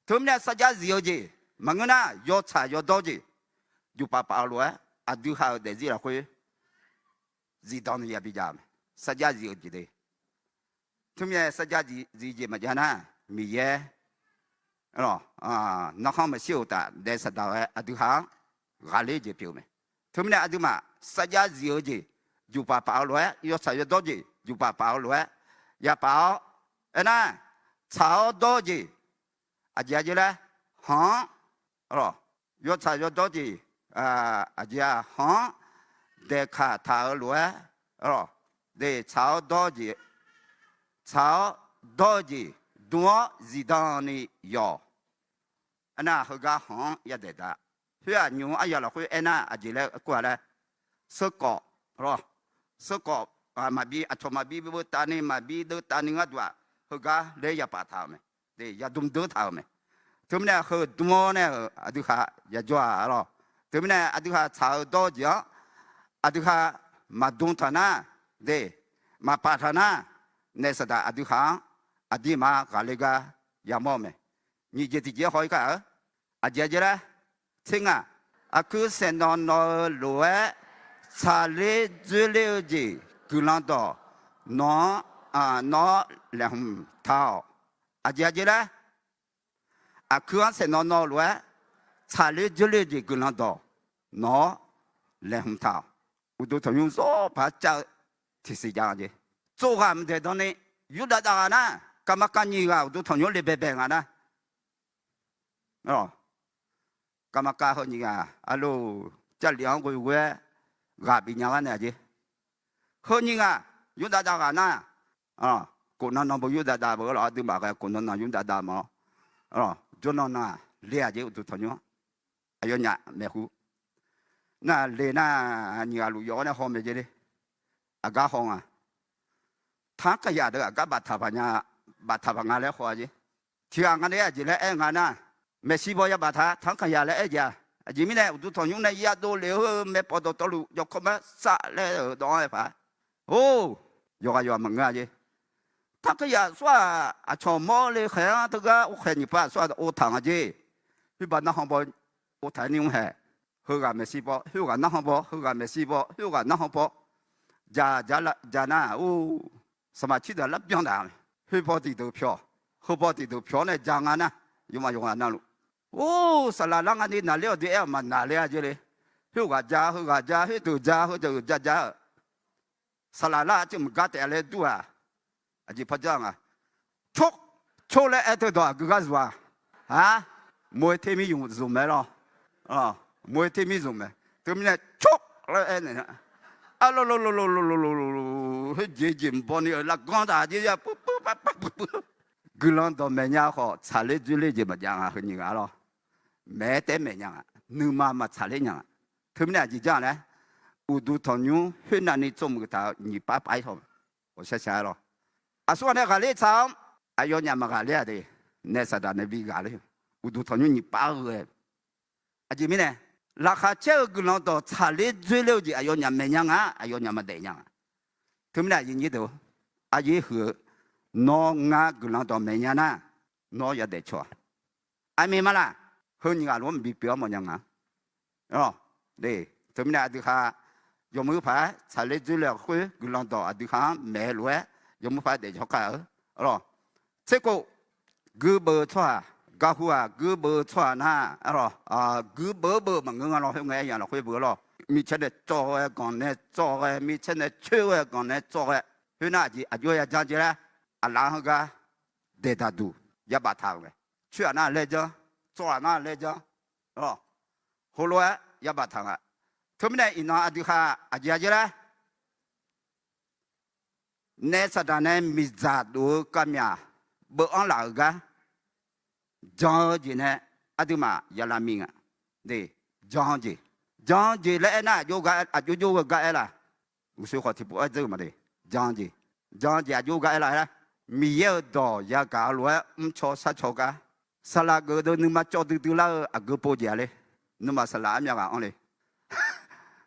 Teumirnae sarjax zif-eu jeq maqngeur nar, yawtsaq yawdawr jeq juqpaf paf-eu lof-aer aqdui ha-euq daefzir lafkhoer zifdan ni yabi jav-eu mae. Sarjax zif-eu jeq de. Teumirnae sarjax zif jeq maqjav nar, Miqyaer nanrkhanr maqshir-euq uqtaf daef saqdaq-aer aqdui ha-anr ghaqler jeq pyeuf-eu mae. Teumirnae aqduimaf sarjax zif-eu jeq juqpaf paf-eu lof-aer, yawtsaq yawdawr jeq juqpaf paf-eu lof-aer yapaf-awr, aernar, tsaq-awr dawr-eu jeq aqjeq aqjeq laer, khanq-anr, yawtsaq yawdawr jeq, aqjeq-aq khanq-anr daeqkaq taq-eu lof-aer, de, tsaq-awr dawr-eu jeq, tsaq-awr dawr-eu jeq dm-awr zifdan ni yawq. Aernar heugar khanq-anr yadaef da. Khoer-aq nymq-mr aryaq lafkhoer aernar aqjeq laer kur-a laer, seurkawv, seurkawv, maqbi aqcawq maqbi beuvtav ni maqbi deuvtav ni gharduq-aq, heugar ler yapaf taq-euq mae. Yadm deur taq-euq mae. Teumirnae heu dm-awr nae-euq aqdui khaq yajawr-a lawr. Teumirnae aqdui khaq tsaq-eu dawr-eu jeq-anr aqdui khaq maqdm taq nar, de, maqpaf taq nar, naef saqdaq aqdui khaq-anr aqdirmar ghaqler gar yamawr-eu mae. Nyiq jeq tiqjeq-aer haw-ir kar-eu. Aqjeq aqjeq laer, tser ngaq, aqkuir saeqnawv nawv-eu lof-aer tsaqler dzoerler-eu jeq guiqlanq dawq nawq-anr, nawq-awr laeqhmq taq-awq. Aqjeq aqjeq laer, aqkuir-anr saeqnawv nawv-eu lof-aer tsaqler dzoerler-eu jeq guiqlanq dawq nawq-awr laeqhmq taq-awq. Uqduq tanqnymr zawr paq-aer cav-eu tiqsiq jav-a jeq. Tsov ghaq maqdaeq dan ni yurdav dav ghaq nar, kaqmaqkav nyiq ghaq uqduq tanqnymr le baebae nga nar, kaqmaqkav heu nyiq ghaq aqloq, Jarlif-anr ghoe ghoe-aer ghaq bif nya gar naeq-a jeq. Heu nyiq ghaq yurdav dav ghaq nar, kof nan nan beu yurdav dav beu-eu lawq, aqduimaf ghae kof nan nan yurdav dav ma-awr, jawr nan nan-aq le-a jeq uqduq tanqnymr-anr. Aqyawfnyaf maeqhu nar le nar, nyiq ghaq luf yawf-awr nae haw mae jeq le. Aqgar haw nga. Tanqkaqyaq deuq aqgar baftaq paq nya, baftaq paq nga laer haw-a jeq. Tiq ghaq nga nae aqjeq laer aer nga nar, maeqshi baw ya baftaq tanqkaqyaq laer aer jeq-a. Aqjeq mirnae uqduq tanqnymr nae yadov lef-eu heu maeqpawf dawqtawvluf yawkawr mar sar laer-euq dawv-anr aer paq-aer, or, yawqghaq yawqghaq maqngeur-a jeq. Tanqkaqyaq aqsur-aq aqcawq mawr le khaeq-anr teugar or khaeq nyiq pav aqsur-aq ov taq nga jeq. Khoerbav narkhan baw ov taq-aer ni mr hae. Heughaq maeqshi baw, khoerghaq narkhan baw, heughaq maeqshi baw, khoerghaq narkhan baw. Ja ja nar, or, saqmaq cirdaq lar byan daq-a. Khoerbaw tiqdeuq pyawq, heubaw tiqdeuq pyawq-awr nae ja nga nar, yawmaf yawqghaq navluf, or, saqlaq lar nga ni naqler-awq dui aer-awq maqnaqler-a jeq le. Khoerghaq ja, heughaq ja, khoerdeuq ja, heudeuq ja ja-euq saqlaq lar-aq teuq maqgar taef-a laer dur-aq, aqjeq par jar nga. Cor, cor laer aer teu dawq aqgeu gar zuq-a. Aq, moe ter mir yumq zmq mae lawr. Moe ter mir zmq mae. Teumirnae cor laer aer naeq-a. Arlawr lawr lawr lawr lawr lawr lawr, khoerjeq jeq mqbaw ni-euq lavganr taq jeq ya puiv puiv par par puiv puiv. Guiqlanq dawq maeq nya khawf, tsaqler dzoerler jeq maqjav nga, heu nyiq ghaq lawr. Maeq-aer taef maeq nya nga, nuima maqtsaqler nya nga. Teumirnae aqjeq janr laer, uqduq tanqnymr khoernavni tsovmuiq taq-eu nyiq pav pav-ir haw, ghawqshaq shaq-aer lawr. Aqsurghaq nae ghaqler tsaq-anr, aqyawfnyaf maqghaqler-a de, naef saqdaq nae bi ghaqler, uqduq tanqnymr nyiq pav ghae. Aqjeq mirnae, laqkhaq caer-eu guiqlanq dawq tsaqler dzoerler-eu jeq aqyawfnyaf maeq nya nga, aqyawfnyaf maqdaef nya nga. Teumirnae aqyuif aqnyir deuq, aqyuif huiq-eu, nawr ngar guiqlanq dawq maeq nya nar, nawr yadaef caw-a. Aqmeq ma laq? Heu nyiq ghaq lof-anr mqbi pyeuf-awr mawf nya nga. Teumirnae aqdui khaq, yawmuiq paq-aer tsaqler dzoerler-eu khoer guiqlanq dawq aqdui khaq-anr maeq-eu lof-aer, yawmuiq paq-aer daefjawr kar-eu. Tserkhof, guibeuf-eu tsawrhaq, gaqhu-aq guibeuf-eu tsawrhaq nar, guibeuf-eu beu maqngeur nga lawr, khoerngae aryamq lafkhoer beu lawr. Micaer nae tsawv ghae, ganq nae tsawv ghae, micaer nae coer ghae, ganq nae tsawv ghae. Khoernar aqjeq aqjox-aer ya janr jeq laer, aqlaf-anr heugar daeqdaq duq yabaf taq-euq mae. Coer-aq nar laer janr, tsawv-aq nar laer janr, heulof-aer yabaf taq nga. Teumirnae iqnan aqdui khaq aqjeq ya jeq laer, naef saqdaq nae miqdzaq dof-eu kavmyaq beuv-anr laf-euq gar jan-eu jeq nae aqduimaf ya lavmir nga. Jan-eu jeq, jan-eu jeq laer aernar, aqjox jov-eu gar aer laf? Uqshoe khawf tiqpov-aer dzeur-eu ma de. Jan-eu jeq, jan-eu jeq aqjox gar aer laf laer, Miqyaer-euq dawq yagaq-eu lof-aer mrcaw sharcaw gar, saqlaq geuf deuq nuima cawv duidui lar-eu aqgeu pov jeq-a le. Nawmaf saqlaq armyav ghaq anr le.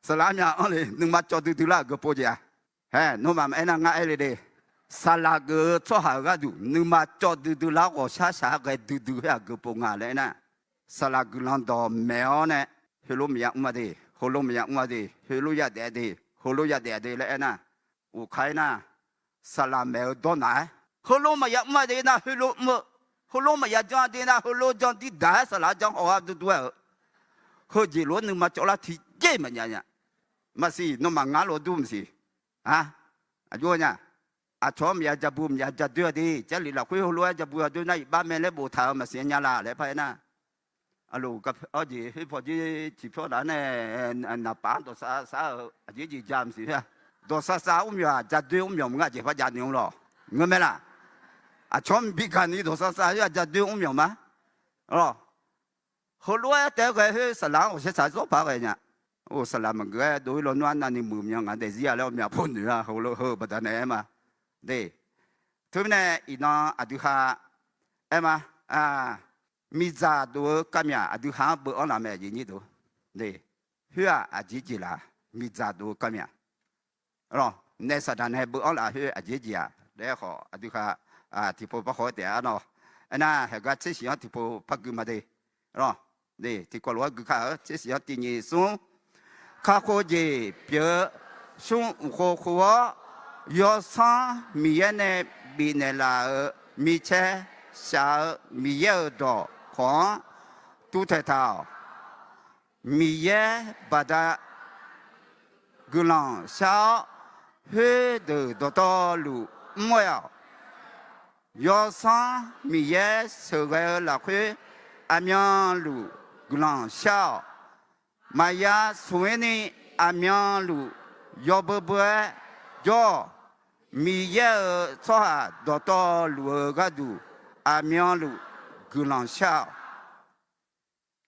Saqlaq armyav anr le, nuima cawv duidui lar aqgeu pov jeq-a. Haer, nawmaf maqaer nar ngar aer le de. Saqlaq geuf-eu tsawrhaq-euq gharduq nuima cawv duidui lar ghawqshaq shaq-aer ghae duidui khoer aqgeu pov nga laer aernar, saqlaq guiqlanq dawq maeq-awr nae, heulof maqya mr-a de, heulof maqya mr-a de, heulof yadaef-a de, heulof yadaef-a de laer aernar, uqkar aernar, saqlaq maeq-eu dawrnaq-aer, heulof maqya mr-a de nar heulof mr-eu, heulof maqya jan-a de nar heulof jan dirdaq-aer saqlaq-anr jan haw-a duidui-aer-euq, heujeq lof-aer nuima cawv lar tiqjeq maqjav nya. Maqsiq, nawmaf ngar lof dur maqsiq. Aqjox nya, aqcawq-anr maqya ja bu maqya ja doer-a de, Jarlif lafkhoer heulof-aer ja bu ja doer nar iqbax mae laer boftaq-euq maqsiq nya laf laer par aernar, aqloq, arjeq khoer pawqdzer ciqpyawr daq-ar nae, naqpaf-anr dawqsav sar-euq aqjeq jeq ja maqsiq khoer-a. Dawqsav sav mrmyawq-aq ja doer mrmyawq maqngeur, aqjeq par jav ni mr lawq. Ngeur mae laf? Aqcawq-anr bi gaqni dawqsav sav-a ja doer mrmyawq ma. Heulof-aer taef-aer ghae khoer saqlaq-anr ghawqshaq shaq-aer zawr paq ghae nya. Or, saqlaq maqgeuf-aer dov-ir lawnmr arnavni muiq myan ngaq daefzir-a laer ghawqmya pov noeq-a, heulof heu baqdanae aer ma. De, teumirnae iqnan aqdui khaq aer ma. Miqdzaq dof-eu kavmyaq aqdui khaq-anr beuv-anr laf mae, aqyuif aqnyir deuq. Khoer-aq aqjeq jeq laf, miqdzaq dof-eu kavmyaq. Naef saqdaq nae beuv-anr laf khoer aqjeq jeq-aq laer khawf aqdui khaq tiqpov par khawf-aer taef-a nawr. Aernar, haeqgar tser siq-anr tiqpov par gui ma de. Tiqkawv lof-aer gui kar-eu, tser siq-anr tiq nyiq smr. Kakhof jeq pyeuf-eu smr mq khov khov-awr, yawsanr Miqyaer nae bifnaeq laf-euq micaer shaq-eu Miqyaer-euq dawq khawf-anr tuvtaeq taq-awq. Miqyaer baqda guiqlanq shar-awr, khoerdeuq dawqtawvluf mr-aer-awq. Yawsanr Miqyaer sheuqghae-eu lafkhoer aqmyanluf guiqlanq shar-awq. Maqya smq-ir ni aqmyanluf yawbeu beu-aer jawr-awq. Miqyaer-euq tsawrhaq dawqtawvluf-eu gharduq aqmyanluf guiqlanq shar-awq.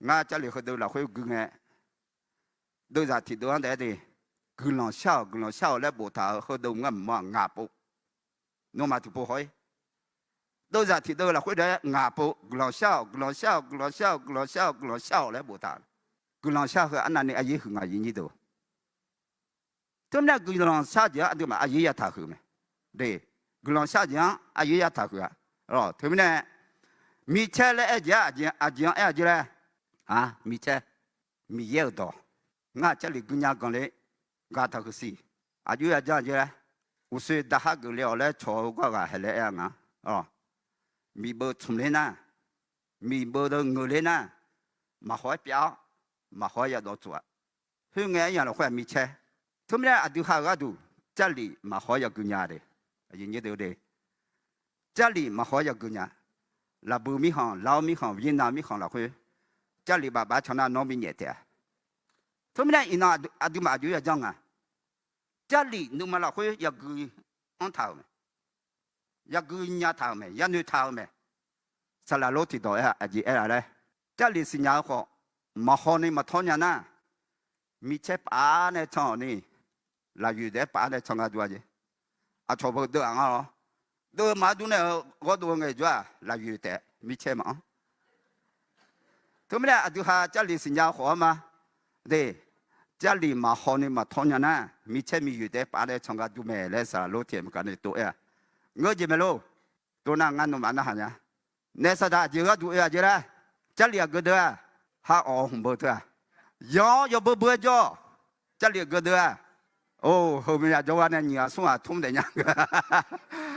Ngar Jarlif heudeuv lafkhoer gui ngae, deuvzaq tiqdeuv-anr taef-aer de, guiqlanq shar-awq, guiqlanq shar-awq laer boftaq-euq heudeuv ngar mq-a ngaq pov. Nawmaf tiqpov haw-ir. Deuvzaq tiqdeuv lafkhoer taef-aer ngaq pov, guiqlanq shar-awq, guiqlanq shar-awq, guiqlanq shar-awq, guiqlanq shar-awq, guiqlanq shar-awq laer boftaq. Guiqlanq shar heu arnavni aqyuif huiq ngaq aqyuif aqnyir deuq. Teumirnae guiqlanq shar jeq-anr aqduimaf aqyuif yataq huiq mae. De, guiqlanq shar jeq-anr aqyuif yataq huiq-a. Teumirnae micaer laer aer jeq-aq, aqjeq-anr aer-a jeq laer. Micaer, Miqyaer-euq dawq, ngar Jarlif guinya ganq le, gaq taq huiq siq. Aqjox ya janr jeq laer, uqshoe daqhar geuf le-awq laer cawq-eu gar ghaq haeq laer aer-a nga. Miqbeuv tsmq ler nar, miqbeuv deuq ngeuq ler nar, maqhaw-aer pyav-awr, maqhaw-aer yadawv tsuf-a. Khoerngae aryamq lafkhoer-aq micaer. Teumirnae aqdui ha-euq gharduq Jarlif maqhaw-aer yagui nya de. Jarlif maqhaw-aer yagui nya. Laqbui mirkhanq, Laos mirkhanq, Vietnam mirkhanq lafkhoer Jarlif bafbav can nar nawr bi nyaef taef-a. Teumirnae iqnan aqduimaf aqjox ya janr nga. Jarlif nuima lafkhoer yagui anr taq-euq mae. Yagui nya taq-euq mae, yanoeq taq-euq mae. Saqlaq lor tiqdawq aer-aq aqjeq aer-a laer, Jarlif siqnya-eu khawf, maqhaw ni maqtawr nya nar, micaer paf-aer nae can-awq ni, lafyoeq taef-aer paf-aer nae can nga dur-a jeq. Aqcawq beu deuv-aq nga lawr. Deuv maqdur nae-eu ghawrdov-eu ngaejawr-aq, lafyoeq taef micaer maqanr. Teumirnae aqdui ha Jarlif siqnya-eu khawf-anr ma. De, Jarlif maqhaw ni maqtawr nya nar, micaer miyoeq taef-aer paf-aer nae can nga dur mae laer saqlaq lor tiq aer maqgaq nae tov aer-a. Ngeur jeq mae lor. Tov nar ngar nawmaf narhaq nya. Naef saqdaq aqjeq gharduq oe-aq jeq laer, Jarlif aqgeu deuq-aq, ha awq hmq beu teu-aq, yanq-awr yawbeu beu-aer jawr-awq. Jarlif aqgeu deuq-aq, or, heumya jawrgar nae nyiq ghaq smr ghaq tmr daef nya.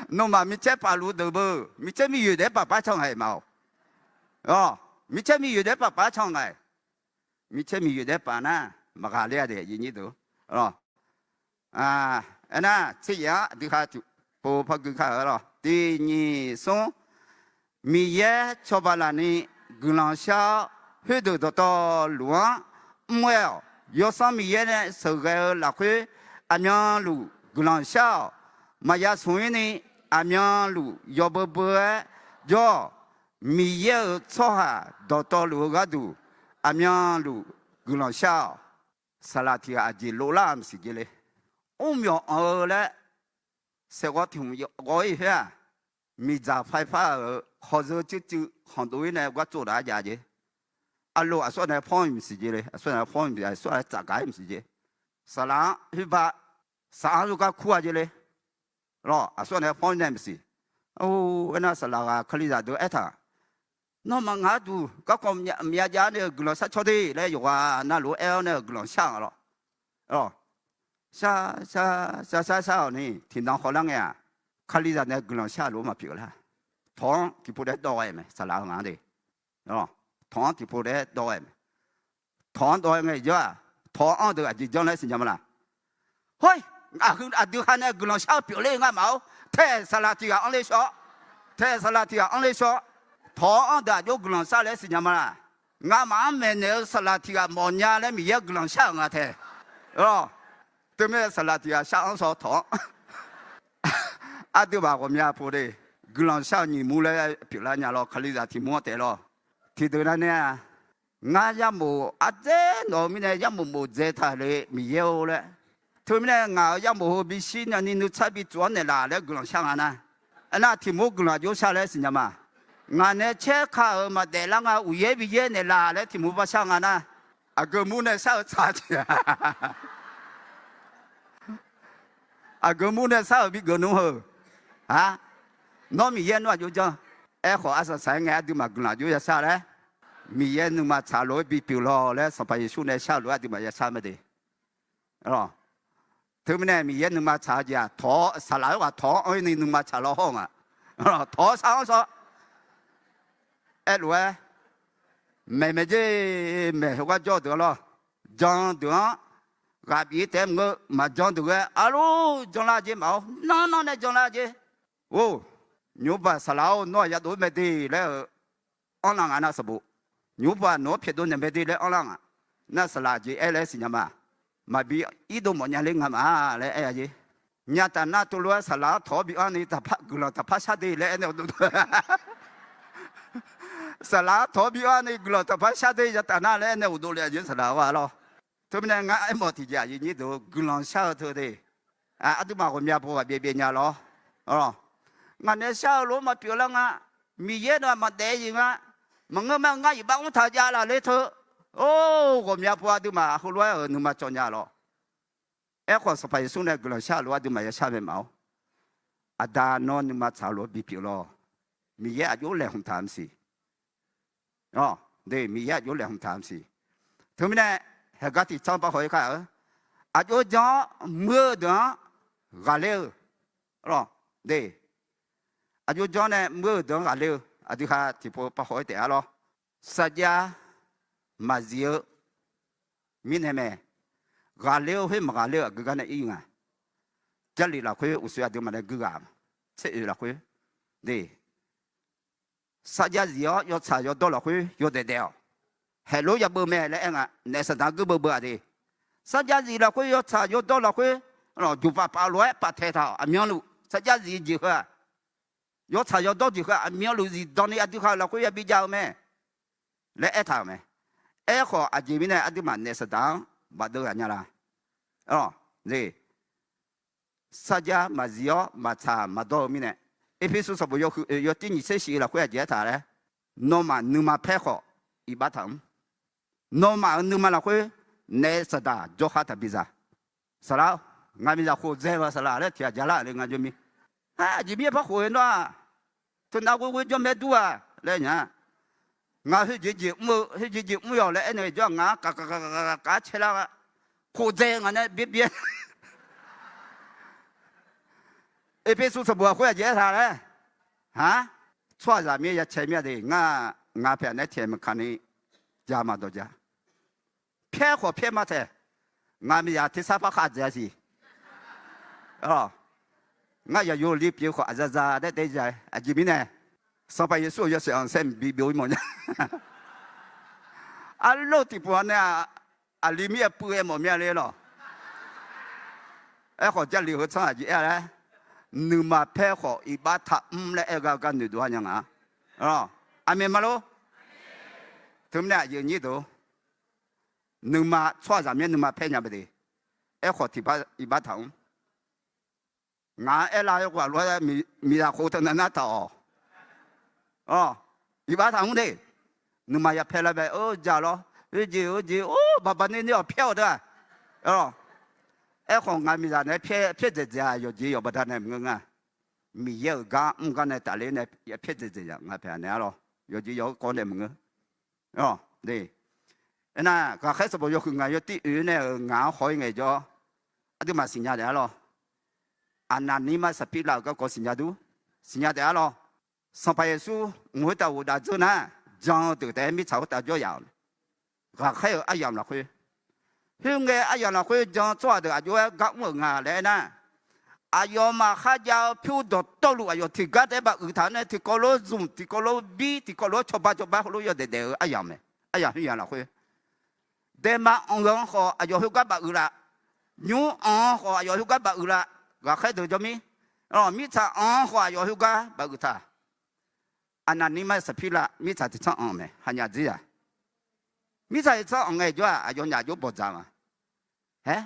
Nawmaf micaer paf luf deuq beu, micaer miyoeq daef-aer paf paf can ngae ma-awq. Micaer miyoeq daef-aer paf paf can ngae. Micaer miqyoeq daef-aer paf nar, maqghaqler-a de, aqyuif nyir deuq. Aernar, tser yaef-anr aqdui ha tiqpov par gui kar-eu lawr. Tiq nyiq smr, Miqyaer cawba laf ni guiqlanq shar-awr, khoerdeuq dawqtawvluf-anr mr ghae-awq. Yawsanr Miqyaer nae sheuqghae-eu lafkhoer aqmyanluf guiqlanq shar-awq. Maqya smq-ir ni aqmyanluf yawbeu beu-aer jawr-awq. Miqyaer-euq tsawrhaq dawqtawvluf-eu gharduq aqmyanluf guiqlanq shar-awq. Saqlaq tiq ghaq aqjeq lov lar-aq maqsiq jeq le. Mrmyawq anq-eu laer saeqghawv tiq hmq ghawv-ir khoer-aq, miqdzaq paerpar-euq hawqzeu cuivcuiv khanqdov-ir nae gar tsovdaq-aer jav jeq. Aqloq aqsur nae pawr-ir maqsiq jeq le. Aqsur nae pawr-ir maqsiq, aqsur nae tsafgaq-ir maqsiq jeq. Saqlaq-anr khoerba, saq-anr khoergar kur-a jeq le. Lawr, aqsur nae pawr-ir nae maqsiq. Aernar saqlaq ghaq kalizaq deuq aertaq, nawmaf ngaq-anr duq garkawv myav jav-ar nae-euq guiqlanq shar caw de laer yawqghaq navluf-aer-awr nae-euq guiqlanq shar-a lawr. Shar, shar, shar, shar-awq ni tiqnan khawvlar ngae-aq, kalizaq nae guiqlanq shar lof-aer maqpyeuf lar. Tawq-anr tiqpov daef dawv ghae mae saqlaq-eu ngaq-anr de. Tawq-anr tiqpov daef dawv ghae mae. Tawq-anr dawv ghae ngae jawr-aq, tawq-anr deuq aqjeq janr laer siqnya ma laq. Hoi, aqdui ha nae guiqlanq shar-eu pyeufler ngar maf-awr, taeq saqlaq tiq ghaq anr ler shawr. Taeq saqlaq tiq ghaq anr ler shawr. Tawq-anr deuq aqjox guiqlanq shar laer siqnya ma laq. Ngamaf-anr maeqnaeq-eu saqlaq tiq ghaq mawfnya laer Miqyaer guiqlanq shar-euq nga tae. Teumirnae saqlaq tiq ghaq shar-anr shaw tawq-anr. Aqduimaf ghawqmya pov de, guiqlanq shar-eu nyiq mur laer pyeuflar nya lawr, kalizaq tiq mur-anr taef lawr. Tiqdeuq nar nae-a, ngar yarmof ardzaer nawq-eu mirnae yarmof mof dzae taq le Miqyaer-or laer. Teumirnae ngaq-euq yarmof heu bishir nyani nuitsar bitsuf-anr naeqlaf laer guiqlanq shar nga nar, aernar tiq mur guiqlanq aqjox shar laer siqnya ma. Ngaq nae caer ka-euq maqdaef lar nga uqyaer biyaer naeqlaf laer tiq mur bar shar nga nar, aqgeu mur nae shar-eu tsaq jeq-a. Aqgeu mur nae shar-euq bi geuf nmr heu. Nawr Miqyaer nmr aqjox janr. Aerkhawf arsaq saq-aer ngae aqduimaf guiqlanq aqjox ya shar laer, Miqyaer nuima tsaq lof-aer bipyeuf lawq laer Sanqpaq Yeqsur nae shar-eu lof-aer aqduimaf ya shar mae de. Teumirnae Miqyaer nuima tsaq-eu jeq-aq, tawq-awr saqlaq-aer ghaq tawq-anr anr-ir ni nuima tsaq law hawr-eu nga. Tawq-awr shar-anr shaw. Aerlof-aer, maeq maeq jer, maeq heugar jawr-eu deuq-anr lawr. Jan deuq-anr ghaq bif-ir taef-aer maqngeur, maqjan deuq ghae arlor janlar jer maf-awr, nanrnan nae janlar jer. Or, nymrbaq saqlaq-or, nawr-aq yadov-ir mae de laer-eu anrlar nga nar sanqbof. Nymrbaq nawq-anr pyaeqdov naeq mae de laer anrlar nga. Nar saqlaq jeq aer laer siqnya ma. Maqbi irdov mawfnya ler nga ma laer aer-a jer. Nyataf nar tov lof-aer saqlaq-anr tawq-awr bi anr ni taqpar guiqlanq taqpar shar de laer aernaeq uqdov. Saqlaq-anr tawq-awr bi anr ni guiqlanq taqpar shar de yataf nar laer aernaeq uqdov le-a jeq saqlaq-a lawr. Teumirnae ngar aermawf tiqjeq aqyuif nyir deuq guiqlanq shar-eu teu de. Aqduimaf ghawqmya pov ghaq byaev byaev nya lawr. Ngaq nae shar-eu lof-aer maqpyeuf lar nga. Miqyaer nawq-aq maqdaef-ir nga. Maqngeur ma-eu ngar iqbax mr taq jav laf ler teu. Or, ghawqmya pov aqduimaf heulof-aer-euq nuima cawv nya lawr. Aerkhawf Sanqpaq Yeqsur nae guiqlanq shar-eu lof-aer aqduimaf ya shar mae maf-awr. Aqda nawr nuima tsaq-eu lof-aer bipyeuf lawq. Miqyaer aqjox laeqhmq taq maqsiq. De, Miqyaer aqjox laeqhmq taq maqsiq. Teumirnae, haeqgar tiqtsanr par haw-ir kar-eu. Aqjox jan-awr muir-eu deuq-anr ghaqler-eu. De, aqjox jan-awr nae muir-eu deuq-anr ghaqler-eu. Aqdui ha tiqpov par haw-ir taef-a lawr. Sarjax maqzif-eu mirnae mae. Ghaqler-eu khoer maqghaqler-eu aqgeu gar nae ir nga. Jarlif lafkhoer uqshoe aqduimaf nae guighaq ma. Tser oeq lafkhoer, de, sarjax zif-awr yawtsaq yawdawr lafkhoer yawdaef daef-awq. Haeqlof yabeuv mae laer aer nga. Naef saqdaq guirbeuv beuv-aq de. Sarjax zif lafkhoer yawtsaq yawdawr lafkhoer juqpaf paf lof-aer paf taeq taq-awq. Aqmyanluf sarjax zif jeq heu-aq, Yawtsaq yawdawr jeq heu aqmyanluf zifdan ni aqdui ha-euq lafkhoer yabi jav-eu mae laer aertaq-euq mae. Aerkhawf, aqjeq mirnae aqduimaf naef saqdaq-anr bafdeuv ghaq nya la? Sarjax maqzif-awr maqtsaq maqdawr-eu mirnae, Erpersu sanqbof yawhuiq oeq yawtir nyiq tser shif lafkhoer aqjeq aertaq laer, nawmaf nuima paer khawf iqbax taq mr. Nawmaf-euq nuima lafkhoer naef saqdaq jawrkhar taqbi za. Saqlaq-or, ngaq miqzaq khof dzae-eu saqlaq laer tiq ghaq ja lar-euq le nga jawr mir. Aqjeq mirnae par khof-eu nawr-aq, teunav ghoer ghoer janrmaer dur-aq laer nya. Ngaq khoerjeq jeq mr-eu, khoerjeq jeq mr yawq laer aernaeq jawr-aq, ngaq-anr kaqkaq kaqkaq kaqkaq caer lar-a. Khof dzae ngaq nae byaerbyaer Erpersu sanqbof lafkhoer aqjeq aertaq laer, ha, tsawrhaqzaq mir-aer ya cae mir-a de. Ngar, ngaq paeq naeq-aer tiq aeq maqkaq ni ja maqdawq ja. Paer khawf paer ma taeq. Ngaq miqzaq tersar par khav dzaeq-a siq. Ngar yaqyo li pyeuf khawf aqzaza daer daer ja-aer aqjeq mirnae, Sanqpaq Yeqsur-euq yawshaef-anr saer mqbi byov-ir mawf nya. Arlawr tiqpov-a nae-aq, aqli mir-aer puiv-aer mawf mya le lawq. Aerkhawf, Jarlif heu tsanr aqjeq aer laer, nuima paer khawf iqbax taq mr laer aer-eu gar gar noeqdov-a nya nga. Aqmeq ma lor. Teumirnae aqyuif aqnyir deuq, nuima tsawrhaqzaq mir-aer nuima paer nya ba de. Aerkhawf tiqpav iqbax taq mr. Ngaq-anr aerlar-eu ghaq lof-aer miqzaq khof teunav nar taq-awq. Iqbax taq mr de. Nuima ya paer lar bae-eu ja lawr. Oejeq oejeq or baqbaq ner ner-awq paer-awq deuq-aq. Aerkhawf ngaq miqzaq naeq-aer paer dzaeq dzaeq-aq yawqjeq yawq baqdanae maqngeur nga. Miqyaer-euq gar mr gar nae tafler nae paer dzaeq dzaeq-aq ngaq paeq naeq-ar lawr. Yawqjeq yawq-eu kawv nae maqngeur. Aernar, ghaqkhaer sanqbof yawhuiq ngaq yawtir oeq nae-euq ngaq-anr haw-ir ngaejawr, aqduimaf siqnya taef-ar lawr. Aqnaqnir mar Saqpirlav-euq garkawv siqnya dur, siqnya taef-ar lawr. Sanqpaq Yeqsur mq khoertav ghofdav dzeur nar, jan-eu deuq taef-aer mirtsaq khoertav jawr yaf-awq. Ghaqkhaer-euq aryamq lafkhoer, khoerngae aryamq lafkhoer jan-eu tsawrhaq deuq aq jov-aer gar mr-euq nga laer aernar, aqyawfmaf kharjav-eu pyur dawqtawvluf aqyawf tiqgar taef-aer bafuiq taq-anr nae tiqkawv lof zmq tiqkawv lof bir tiqkawv lof-aer cawba cawba heulof yawdaef daef-eu aryamq mae. Aryamq khoeryamq lafkhoer, daema anq-eu-anr khawf aqyawf khoergar bafuiq laf. Nymr anq-anr khawf aqyawf khoergar bafuiq laf. Ghaqkhaer deuq jawr mir. Mirtsaq anq-anr khawf aqyawf khoergar bafuiq taq. Aqnaqnir mar Saqpirlav mirtsaq tiqtsanr anq mae, hanyaf dzerzaq. Mirtsaq tiqtsanr anq ngaejawr-aq aqyawfnyaf jov bawqdzaq ma. Aer,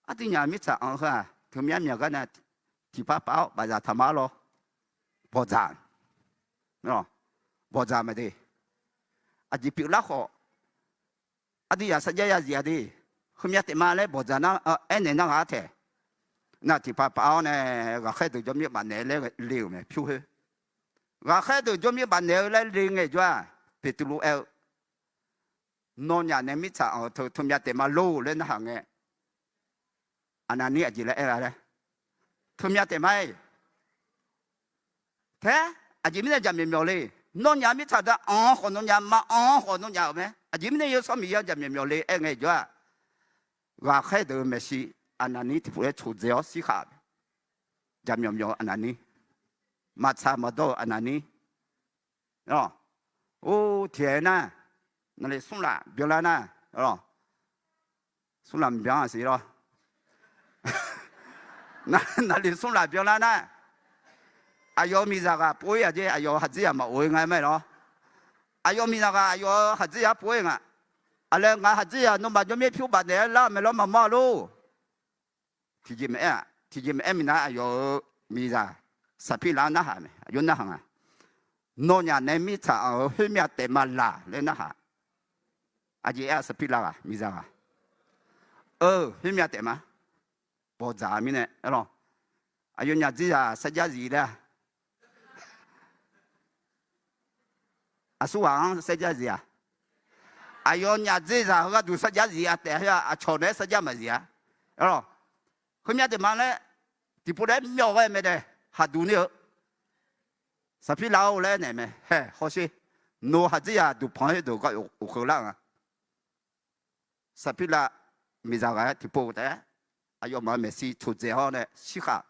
aqduinyaf mirtsaq anq heu-aq teumyanr myaq gar nae tiqpav pav-awr bafzaq taq ma-ar lawr. Bawqdzaq, bawqdzaq mae de. Aqjeq pyeuflar khawf, aqduinyaf sarjax yazif-a de. Heumyav taef ma laer bawqdzaq nar aernaeq nar ghaq-ar taeq. Nar tiqpav pav-awr nae ghaqkhaer deuq jawr mir bafnaeq laer le-euq mae pyur khoer. Ghaqkhaer deuq jawr mir bafnaeq-eu laer le ngaejawr-aq, Beqtuvluv aer-eu, nawnyaf nae mirtsaq anq-eu teu teumyav taef ma lor laer narhaq ngae, Aqnaqnir aqjeq laer aer-a laer, teumyav taef ma-aer. Taef-aer aqjeq mirnae jaqmyawf myawf le. Nawnyaf mirtsaq da anq-anr khawf nawnyaf, maqanq-anr khawf nawnyaf-euq mae. Aqjeq mirnae Yawsanr Miqyaer-anr jaqmyawf myawf le aer ngaejawr-aq, ghaqkhaer deuq-eu maeqshi Aqnaqnir tiqpov-aer coqdzae-awr shirkhav-euq mae. Jaqmyawf myawf Aqnaqnir. Maqtsaq maqdawr-euq Aqnaqnir. Or, tiqaer nar, naqli smrlaf byanlar nar, smrlaf byan-a siq lawr. Naqli smrlaf byanlar nar, aqyawf-euq miqzaq ghaq pov-ir-aq jeq, aqyawf-euq haqdzir yaq maqof-ir nga mae lawr. Aqyawf miqzaq ghaq aqyawf-euq haqdzir yaq pov-ir nga. Aqlaer ngaq haqdzir yaq nawmaf jawr mir pyur bafnaeq-aer lar mae lawr maqmawr-a lor. Tiqjeq maqaer-aq, tiqjeq maqaer minav aqyawf-euq miqzaq Saqpirlav-anr narhaq mae, aqjox narhaq nga. Nawnyaf nae mirtsaq anq-euq khoermyav taef ma laq laer narhaq. Aqjeq aer-a Saqpirlav ghaq miqzaq ghaq. Eu, khoermyav taef ma. Bawqdzaq mirnae aer lawr. Aqyawfnyaf dzerzaq sarjax zif laer-a. Aqsurghaq-anr sarjax zif-aq. Aqyawfnyaf dzerzaq heu gharduq sarjax zif-a taef-a, aqcawq naeq-aer sarjax maqzif-a. Aer lawr. Khoermyav taef ma laer tiqpov laer myawf ghae mae dae, haqduq ni-eu Saqpirlav-or laer naeq mae. Hae hawsher. Nawq haqdzir yaq duqpanq-aer deuq gar of kheuvlar nga. Saqpirlav miqzaq ghaq-aer tiqpov taef-aer aqyawfmaf-euq maeqshi coqdzae-awr nae shirkhav.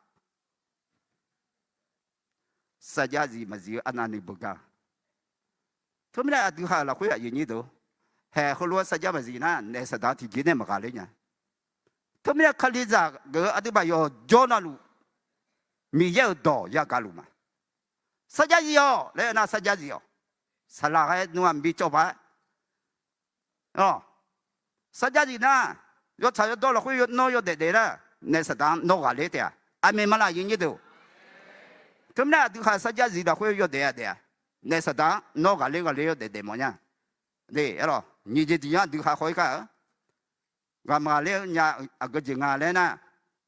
Sarjax zif maqzif-eu Aqnaqnir beugar. Teumirnae aqdui ha-euq lafkhoer aqyuif nyir deuq, haeq heulof-aer sarjax maqzif nar naef saqdaq tiqjeq nae maqghaq ler nya. Teumirnae Kalizaq geuf-eu aqduimaf yawqjawr navluf Miqyaer-euq dawq yagaq luf ma. Sarjax zif-awq laer aernar, sarjax zif-awq. Saqlaq ghae nmr-aq mqbi cawv paq-aer, sarjax zif nar, yawtsaq yawdawr lafkhoer nawr yawdaef daef nar, naef Saqdaq-anr nawr ghaqler taef-a. Aqmeq ma laf, aqyuif aqnyir deuq? Teumirnae aqdui khaq sarjax zif lafkhoer yawdaef-a daef-a. Naef Saqdaq-anr nawr ghaqler ghaqler yawdaef daef mawf nya. Nyiq jeq tiq yanr aqdui khaq khawf-ir kar-eu. Ghaqmaqghaqler-eu nya aqgeu jeq nga laer nar,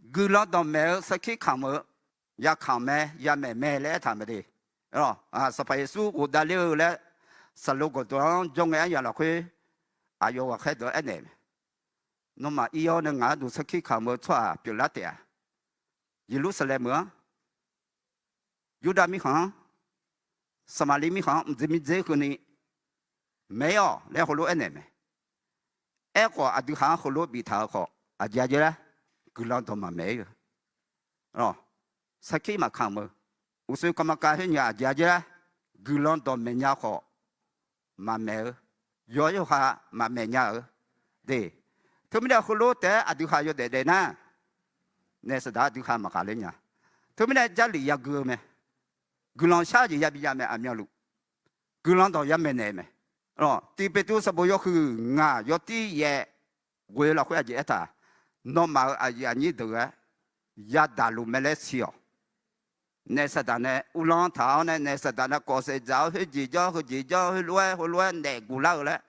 guiqlanq dawqmaeq-eu sarkir kamq-eu, yakamq mae, yamaeq mae laer aertaq mae de. Sanqpaq Yeqsur ghofdav ler-eu laer, saqlo gawqdawq-anr jawr ngae aryaq lafkhoer, aqyawf ghaqkhaer deuq-anr aernaeq mae, Nawmaf ir-awr nae ngaq gharduq sarkir kamq-eu tsawrhaq pyeuflar taef-a. Yeqlursaqlaeq meuq-anr, Yurdav mirkhanq-anr, Saqmaqliv mirkhanq-anr mqdzer mirdzer keuvni maeq-ir-awq laer heulof-aer aernaeq mae. Aerkhawf aqdui khaq-anr heulof biftaq-eu khawf aqjeq-a jeq laer, guiqlanq dawq maqmaeq-ir-eu, sarkir maqkamq-eu, uqshoe kamaqkav khoer nya aqjeq-a jeq laer, guiqlanq dawqmaeq nya khawf maqmaeq-eu, yawqha yawqha maqmaeq nya-eu de. Teumirnae heulof taef-aer aqdui khaq yawdaef daef nar, naef Saqdaq aqdui khaq maqghaqler nya. Teumirnae Jarlif yagui-eu mae. Guiqlanq shar-eu jeq yabi ya mae, aqmyanluf guiqlanq dawq yamaeq naeq mae. Tiq Peqtruv sanqbof yawhuiq ngaq yawtir yaev ghoe lafkhoer aqjeq aertaq, nawmaf-euq aqyuif aqnyir deuq-aer yadaq luf mae laer siq-awq. Naef Saqdaq nae uvlanr taq-awr nae, naef Saqdaq nae kawf saef dzaq-awr khoerjeq janr heujeq janr heulof-aer heulof-aer naef guvlar-eu laer.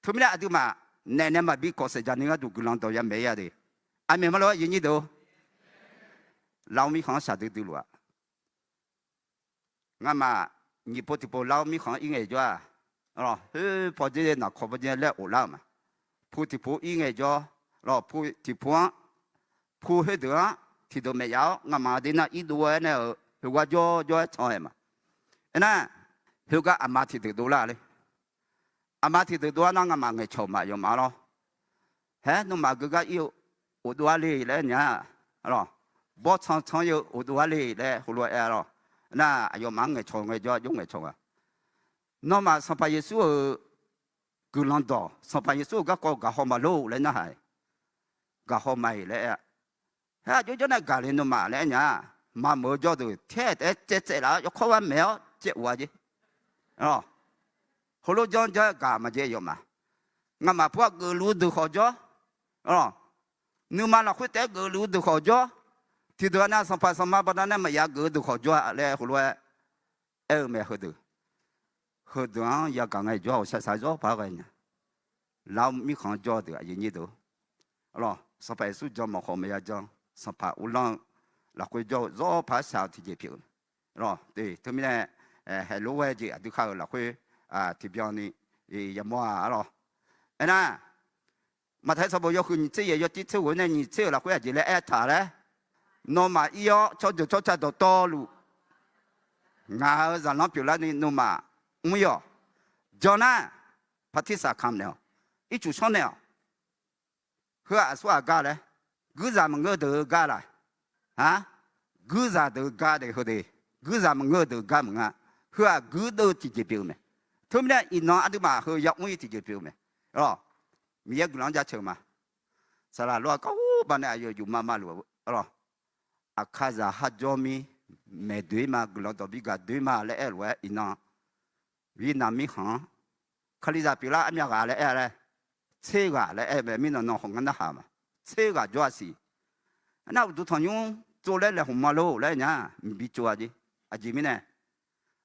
Teumirnae aqduimaf naef nae maqbi kawf saef dzaq ni gharduq guiqlanq dawq yamaeq-ir-a de. Aqmeq ma lor, aqyuif aqnyir deuq? Lar-eu mirkhanq-anr shaqdui dui luf-a. Ngamaf nyiq pov tiqpov lar-eu mirkhanq-anr ir ngaejawr-aq, khoer pawdzer naqkaw pawdzer laer of lar-euq ma. Pu tiqpov ir ngaejawr, pu tiqpov-anr, pu khoerdeuq-anr tiqdeuq maeq yaf-awr ngamaf aqdui nar irdov-aer nae-euq heugar jawr jawr-aer can-aer ma. Aernar, heugar aqma tiqdeuq dovlar le. Aqma tiqdeuq dovlar nar ngamaf ngaeqcawq ma, aqyawfmaf lor. Haer, nawmaf geugar ir-eu ghofdov-ar le laer nya. Bawrtsanq tsanr-eu ghofdov-ar le laer heulof-aer aer-a lor. Nar aqyawfmaf-anr ngaeqcawq ngaejawr, aqjox ngaeqcawq nga. Nawmaf Sanqpaq Yeqsur-euq guiqlanq dawq, Sanqpaq Yeqsur-euq garkawv gaqhaw ma lor laer narhaq-iq, gaqhaw ma-iq laer aer-a. Haer, aqjox jawr nae gaq le nawmaf laer aer nya. Maqmeuq-eu jawr deuq taer taef-aer caev tsaev laf-awr yawkawr gar maeq-awr caev of-a jeq. Heulof janr janr-aer gaq maqjae yawfmaf. Ngamaf pu-anr geufluf-eu deuq khawf jawr. Nuima lafkhoer taef-aer geufluf-eu deuq khawf jawr. Tiqdeuq-aq nar sanqpaq sanqma baqdanae maqya geuf-eu deuq khawf jawr-a laer heulof-aer aer-eu mae heudeuq. Heudeuq-anr yagaq ngaejawr-aq, shaqshaq zawr paq-aer ghae nya. Lar-eu mirkhanq-anr jawr-eu deuq aqyuif aqnyir deuq. Sanqpaq Yeqsur jan mawf khawf maqya jan. Sanqpaq uvlanr-eu lafkhoer jawr-eu zawr paq-aer shaq-eu tiqjeq pyeuf-eu. Teumirnae, haeqlof ghae jeq aqdui kar-euq lafkhoer tiqbyan ni yamawr-a lor. Aernar, Maqtaeq sanqbof yawhuiq nyiq tser yaeq yawtir tser ghof-ir nae nyiq tser-euq lafkhoer aqjeq laer aertaq laer, nawmaf ir-awr tsawrjeuq tsawrca dawqtawvluf ngaq-euq zaqlanr pyeuflarni nawmaf mr-ir-awq. Jan nar, partisan kamq naeq-awq. Ircuf shawr naeq-awq. Heu-aq aqsurghaq gar laer, guirzaq maqngeur-eu deuq-eu gar laq? Guirzaq deuq-eu gar de heu de. Guirzaq maqngeur-eu deuq-eu gar maqnga. Heu-aq guirdeuv-eu tiqjeq pyeuf-eu mae. Teumirnae iqnan aqduimaf heu yamr-ir tiqjeq pyeuf-eu mae. Miqyaer guiqlanq-anr jaceuq ma. Saqlaq lof-aer kawr baqnae aqyawf yufma ma luf-eu, aqkazaq har jawr mir, maeq doe-ir ma, guiqlanq dawq bi gaq doe-ir ma laer aer-eu lof-aer iqnan, Vietnam mirkhanq-anr, Kalizaq pyeuflar armyav ghaq laer aer-a laer, tser ghaq laer aer-eu mae. Mirnan nan khawf ngar narhaq ma. Tser ghaq jawr-a siq. Aernar uqduq tanqnymr tsov laer laeqhmq ma lor laer nya, mqbi tsov-a jeq. Aqjeq mirnae,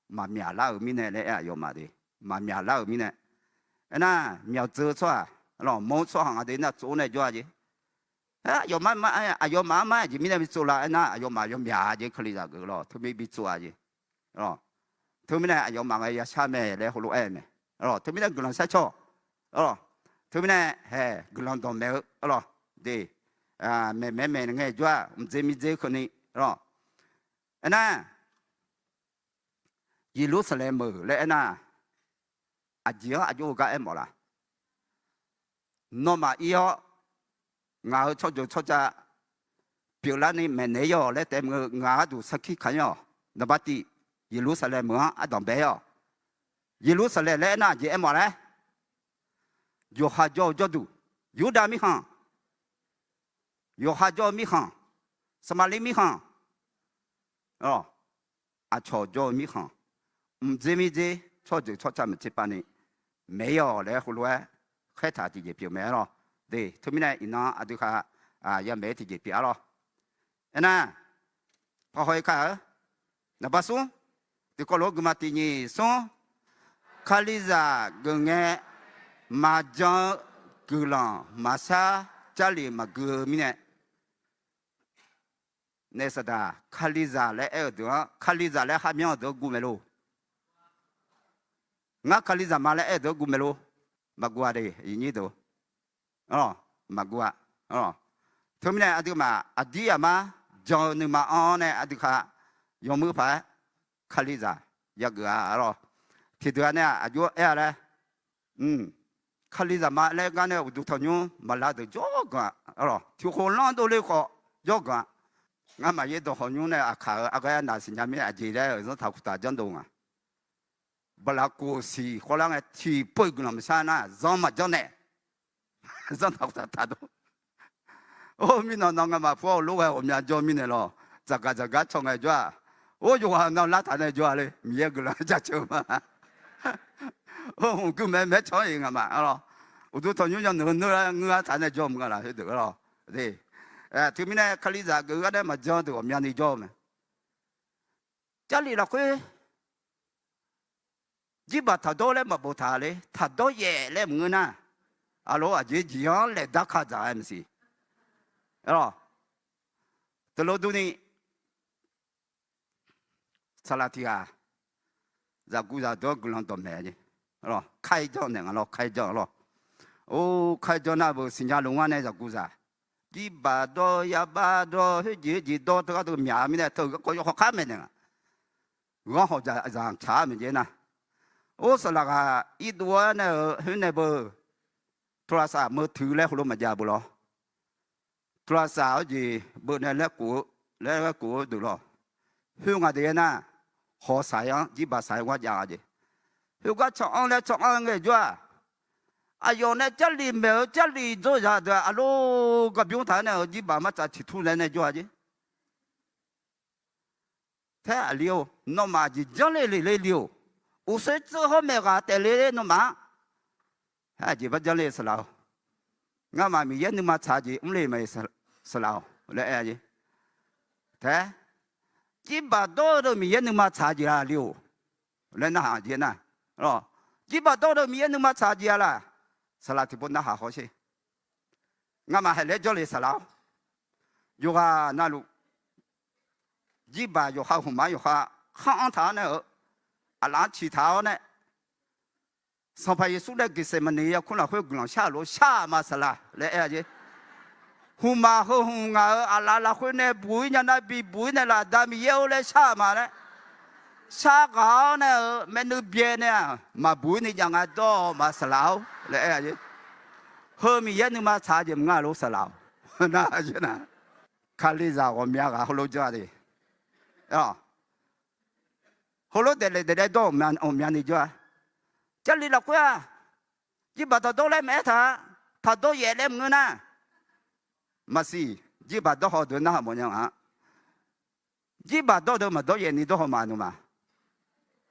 maqmyaq lar-euq mirnae laer aer aqyawfmaf de. Maqmyaq lar-euq mirnae. Aernar myawq dzeur-eu tsawrhaq, mawr-eu tsawrhaq nga de nar tsov nae jawr-a jeq. Aer, aqyawfmaf-anr mar aqjeq mirnae bi tsov la aernar aqyawfmaf yawmyaq-a jeq. Kalizaq geuf lawr teumir bi tsov-a jeq. Teumirnae aqyawfmaf ngae yashar mae laer heulof-aer mae. Teumirnae guiqlanq shar cawq. Teumirnae hae guiqlanq dawqmaeq-eu lawr de. Maeqmaeq maeq ngae jawr-a mqdzer mirdzer keuvni lawr. Aernar, Yeqlursaqlaeq meuq laer aernar, aqjeq-anr aqjox-eu gar aermawf la? Nawmaf ir-awr, ngaq-euq tsawrjeuq tsawrca pyeuflarni maeqnaeq-ir-awq laer taef-aer meuq-eu ngaq gharduq sarkir kamq-ir-awq. Naqbar tiq, Yeqlursaqlaeq meuq-anr ardanq bae-ir-awq. Yeqlursaqlaeq laer aernar aqjeq aermawf laer? Yawqha jawr-eu jawrduq, Yurdav mirkhanq, yawqha jawr-eu mirkhanq, Saqmaqliv mirkhanq, awq, aqcawq jawr-eu mirkhanq, mqdzer mirdzer tsawrjeuq tsawrca maqtserpav ni maeq-ir-awq laer heulof-aer khaertaq tiqjeq pyeuf mae-a lawq. De, teumirnae iqnan aqdui khaq yamaeq-aer tiqjeq pyeuf-a lawq. Aernar, paqhaw-ir kar-eu, naqba smr, tiqkawv lof-aer guiqma tiq nyiq smr, Kalizaq geuf ngae maqjan-eu guiqlanq maqshar, Jarlif maqgui-eu mirnae, naef saqdaq Kalizaq laer aer-eu deuq-anr Kalizaq laer kharmyanr-eu deuq-anr guv mae lor. Ngar Kalizaq ma laer aer-eu deuq-anr guv mae lor. Maqguv-a de, iqnyir deuq. Maqguv-a. Teumirnae aqduimaf aqdir aqmar jan-eu nuima-anr nae aqdui khaq yawmuiq paq-aer Kalizaq yageuf-a lawq. Tiqdeuq-a nae-aq aqjox-aer aer-a laer, Kalizaq ma laer gar nae uqduq tanqnymr maqlar deuq jawrganq-a lawq. Tiqkhof lanr dovle khawf jawrganq-a. Ngamaf yaerdawq hawq nymr nae aqkaq-euq arghaer arnaq siqnya mirnae aqjeq laer-euq zanrtaq kuftaq janrdov nga. Baqlaqkof siq khawvlar ngae tiqpov-iq guiqlanq maqshar nar zanr maqjanr nae zanrtaq kuftaq taqdov. Or, mirnan nan ngamaf pu-awr lof ghae ghawqmya jawr mirnae lawq. Dzaqgaq dzaqgar caw ngae jawr-aq, or, yawqghaq nan lartaq nae jawr-a le, Miqyaer guiqlanq jaceuq ma. Or, hmq guimaeq maeq-aer caw-anr iq ngamaf-a lawq. Uqduq tanqnymr yawnuiq-eu neur-a ngeur-a taq nae jawr mq nga laf khoerdeuq-a lawq. Teumirnae Kalizaq geuf gar nae maqjan deuq ghawqmyani jawr-eu mae. Jarlif lafkhoer jirbaq taqdawr laer maqboftaq le, taqdawr yaef laer maqngeur nar, aqlof aqjeq jeq-anr laeq darka dzaq-aer maqsiq. Teulof durni, saqlaq tiq ghaq zaqguq zaqdeuq-anr guiqlanq dawqmaeq-a jeq. Kair janr naeq nga lawr, kair janr lawr. Or, kair janr nar beu siqnya luf ngar nae zaqguq zaq, jirbaq dawr, yabax dawr, khoerjeq khoerjeq dawr teugar deuq myaq-eu mirnae teu-eu garkawv yawkhaw khar maeqnaeq nga. Ghanr hawq dzaqzanq tsaq-ar maeq jeq nar. Or, saqlaq ghaq irdov-aer nae-euq khoer nae beu, โทรศัพท์มือถือ laer heulof maqjav beu lawr. โทรศัพท์ ar jeq beu nae laer kof-eu, laer laer kof-eu deuq lawr. Khoer nga deuq-aer nar, hawq saq-anr jirbaq saq-aer gar jav-a jeq. Khoergar can-anr laer can-anr ngae jawr-aq, aqyawf nae Jarlif maeq-eu Jarlif dzawrzaq deuq-aq, aqlof garbymr taq-aer nae-euq jirbaq martsaf ciqtur laer nae jawr-a jeq. Taer aqli-or, nawmaf jeq janrle le le li-or, uqsoer tseuv hawr maeq ghaq taef le nawmaf-anr. Aqjeq bar janrle saqlaq-or, ngamaf Miqyaer nuima tsaq jeq mrle mae saqlaq-or laer aer-a jeq. Taer, jirbaq dawr-eu deuq Miqyaer nuima tsaq jeq-a li-or laer narhaq jeq nar, jirbaq dawr-eu deuq Miqyaer nuima tsaq jeq-a laq, saqlaq tiqpov narhaq hawsher. Ngamaf haeq laer janrle saqlaq-or, yawqghaq navluf, jirbaq yawqha hmqma-anr yawqha khanr-anr taq-awr nae-euq, aqlaf-anr ciqtaq-awr nae, Sanqpaq Yeqsur nae Geqseqmaqneq yarkmr lafkhoer guiqlanq shar-euq lof shar-aq ma saqlaq laer aer-a jeq. Hmqmaq heu hmq ngaq-euq aqlaf lafkhoer nae buq-ir nya nar bibuq-ir nae laf da Miqyaer-or laer shar-aq ma laer. Shar ghaq-awr nae-euq maernui byae nae-aq maqbuq-ir ni jav nga dawr-awq ma saqlaq-or laer aer-a jeq. Heu Miqyaer nuima tsaq jeq maqnga lof saqlaq-or. Nar, Kalizaq ghawqmya ghaq heulof janr-a de. Heulof daeflaef daeflaef dawr-euq ghawqmyani jawr-a. Jarlif lafkhoer-aq, jirbaq taqdawr laer maqaer taq-a, taqdawr yaef laer maqngeur nar, maqsiq. Jirbaq dawrhaw deuq narhaq mawfnya nga. Jirbaq dawr deuq maqdawr yaef ni dawrhaw ma nuima.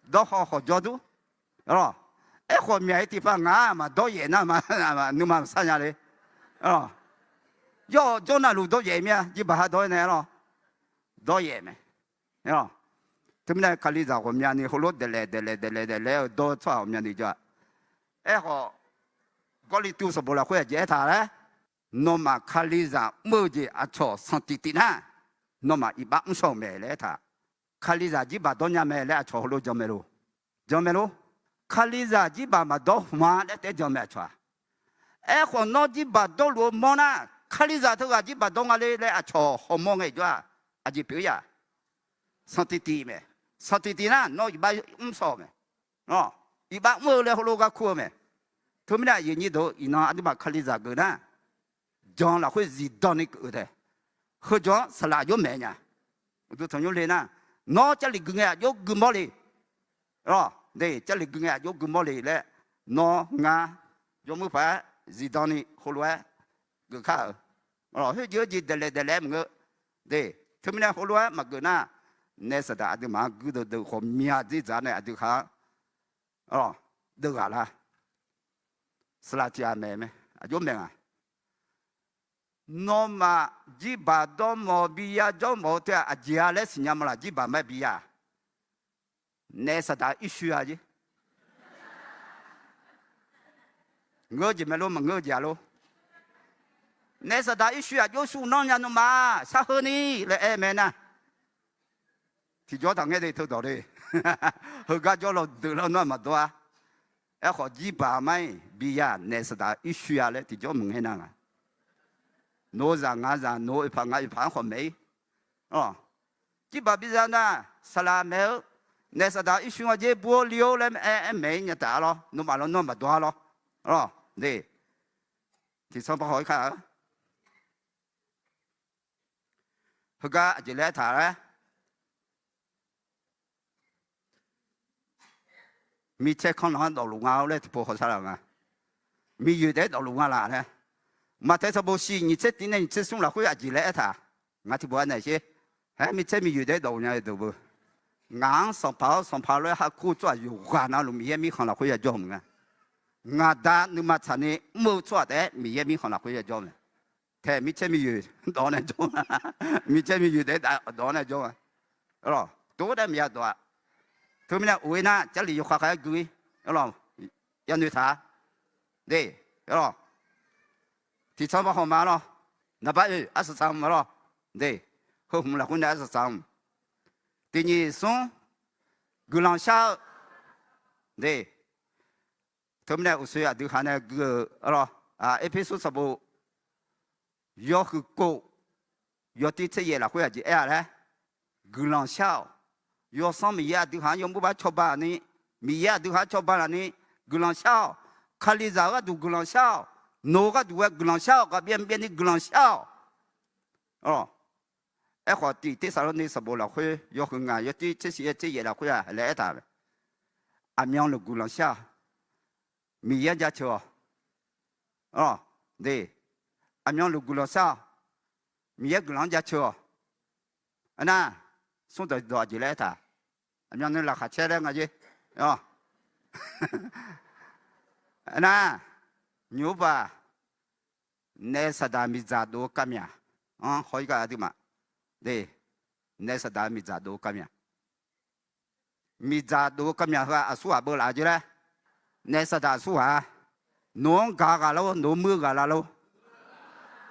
Dawrhaw khawf jawr dur. Aerkhawf myaq-ir tiqpav ngaq-aq maqdawr yaef nar ma, nuima maqsar nya le. Yawr-awq jawr navluf dawr yaef mir-a, jirbaq ha dawr-aer nae lawr. Dawr yaef mae. Teumirnae Kalizaq ghawqmyani heulof daeflaef daeflaef daeflaef daeflaef-eu dawr-eu tsawrhaq ghawqmyani jawr-a. Aerkhawf, Gawrliqtu sanqbof lafkhoer aqjeq aertaq laer, nawmaf Kalizaq mr-eu jeq aqcawq sanqtiq tiq nar, nawmaf iqbax mr shaw-euq mae laer aertaq. Kalizaq jirbaq dawr nya mae laer aqcawq heulof jan mae lor. Jan mae lor. Kalizaq jirbaq maqdawr hmq-a laer taef-aer jan mae aqcawq-aq. Aerkhawf nawr jirbaq dawrluf-eu mawr nar, Kalizaq teughaq jirbaq dawr nga le laer aqcawq hawmawr ngae jawr-aq, aqjeq pyeuf-ir-a. Sanqtiq tiq mae. Sanqtiq tiq nar nawr iqbax mr shaw-euq mae. Iqbax mr-eu laer heulof gar kur-eu mae. Teumirnae aqyuif aqnyir deuq-or, iqnan aqduimaf Kalizaq geuf nar, jan lafkhoer zifdan ni keuvle tae, heujan-anr saqlaq aqjox maeq nya. Uqduq tanqnymr le nar, nawr Jarlif gui ngae aqjox gui mawr le. Jarlif gui ngae aqjox gui mawr le laer, nawr ngar jawrmuir paq-aer zifdan ni heulof-aer geuf kar-euq. Khoerjeq-eu jeq daeflaef daeflaef-aer maqngeur. De, teumirnae heulof-aer maqgeuf nar, Naef saqdaq aqduimaf-anr guirdeuv deuv khawf mya dzerdzaq nae aqdui khaq-anr deuv ghaq lar. Saqlaq tiq ghaq maeq mae, aqjox maeq nga. Nawmaf jirbaq dawrmawf-eu biya jawrmawf-eu teu-aq aqjeq-a laer siqnya ma laq, jirbaq maqaer biya. Naef saqdaq irshuir-a jer. Ngeur jeq mae lor, maqngeur-eu jeq-a lor. Naef saqdaq irshuir aqjox shuir nanr nya nawmaf sharheur ni laer aer mae nar. Tiqjawr taqngaer de teudawq de. Heugar jawr law deuq lar nawr maqdawr-a. Aerkhawf jirbaq mar-iq biya naef saqdaq irshuir-a laer tiqjawr maqngaer nar nga. Nawq-eu zaq ngaq-eu zaq, nawq-eu oeqpaq ngaq-eu oeqpaq-anr khawf maeq-ir. Jirbaq biza nar, saqlaq maeq-eu, naef saqdaq irshuir nga jer bur-awr li-awr laer aer maeq-ir nya taf-a lawr, nawmaf lawnmr maqdawr-a lawr. Lawr, de, tiqsanr par haw-ir kar-eu. Heugar aqjeq laer aertaq laer, micaer kanr lanq-anr dawfluf nga-awr laer tiqpov hawsar laf nga. Miqyoeq taef-aer dawfluf nga laf laer, Maqtaeq sanqbof shiq nyiq tser tiq nae nyiq tser smr lafkhoer aqjeq laer aertaq. Ngaq tiqpov-a naeq sher. Haer micaer miqyoeq taef-aer dawfluf nya-eu deuq beu. Ngaq-anr Sanqpaq-awr Sanqpaq lof-aer ha kur tsawrhaq yawqghaq navluf Miqyaer mirkhanq lafkhoer yajawr-eu mae. Ngaq Da nuima tsaqni mr-eu tsawrhaq taef-aer Miqyaer mirkhanq lafkhoer yajawr mae. Taeq micaer miqyoeq dawf-awr nae jawr, micaer miqyoeq taef-aer dawf-awr nae jawr-a. Tov-aer maqya dawq-a. Teumirnae of-ir nar Jarlif yawkhav khav-aer gui-ir. Yanoeq taq-a. De, lawr, tiqtsanr ba haw ma lawr. Naqbar oe arsaq tsaq-eu ma lawr. De, heu hmq lafkhoer nae arsaq tsaq-eu. Tiqnyiq smr, guiqlanq shar-eu. De, teumirnae uqshoe aqdui khaq nae gui-euq lawr, Erpersu sanqbof yawhuiq kof yawtir tser yaef lafkhoer aqjeq aer-a laer, guiqlanq shar-awq. Yawsanr Miqyaer aqdui khaq-anr yawmuir bar cawba ni, Miqyaer aqdui khaq-anr cawba laf ni, guiqlanq shar-awq. Kalizaq-eu gharduq guiqlanq shar-awq. Nawq-eu gharduq ghae guiqlanq shar-awq. Ghaqbyaer byaer ni guiqlanq shar-awq. Aerkhawf tiq Tersaqlorni sanqbof lafkhoer yawhuiq ngaq yawtir tser shiq yaer tser yaef lafkhoer-aq laer aertaq-euq, aqmyanluf guiqlanq shar-awq. Miqyaer-anr jaceuq-awq. De, aqmyanluf guiqlanq shar-awq. Miqyaer guiqlanq-anr jaceuq-awq. Aernar, smr dawq dawq aqjeq laer aertaq, aqmyanluf laqkhaq caer laer nga jer. Aernar, nymq-mr baq, naef saqdaq miqdzaq dov-eu kavmyaq-anr haw-ir gar aqduimaf. De, naef saqdaq miqdzaq dov-eu kavmyaq. Miqdzaq dov-eu kavmyaq heu-aq aqsurghaq beuv laf-eu jeq laer, naef saqdaq aqsurghaq-a. Nawq-anr gaq ghaq lor, nawq-anr muir-eu ghaq la lor.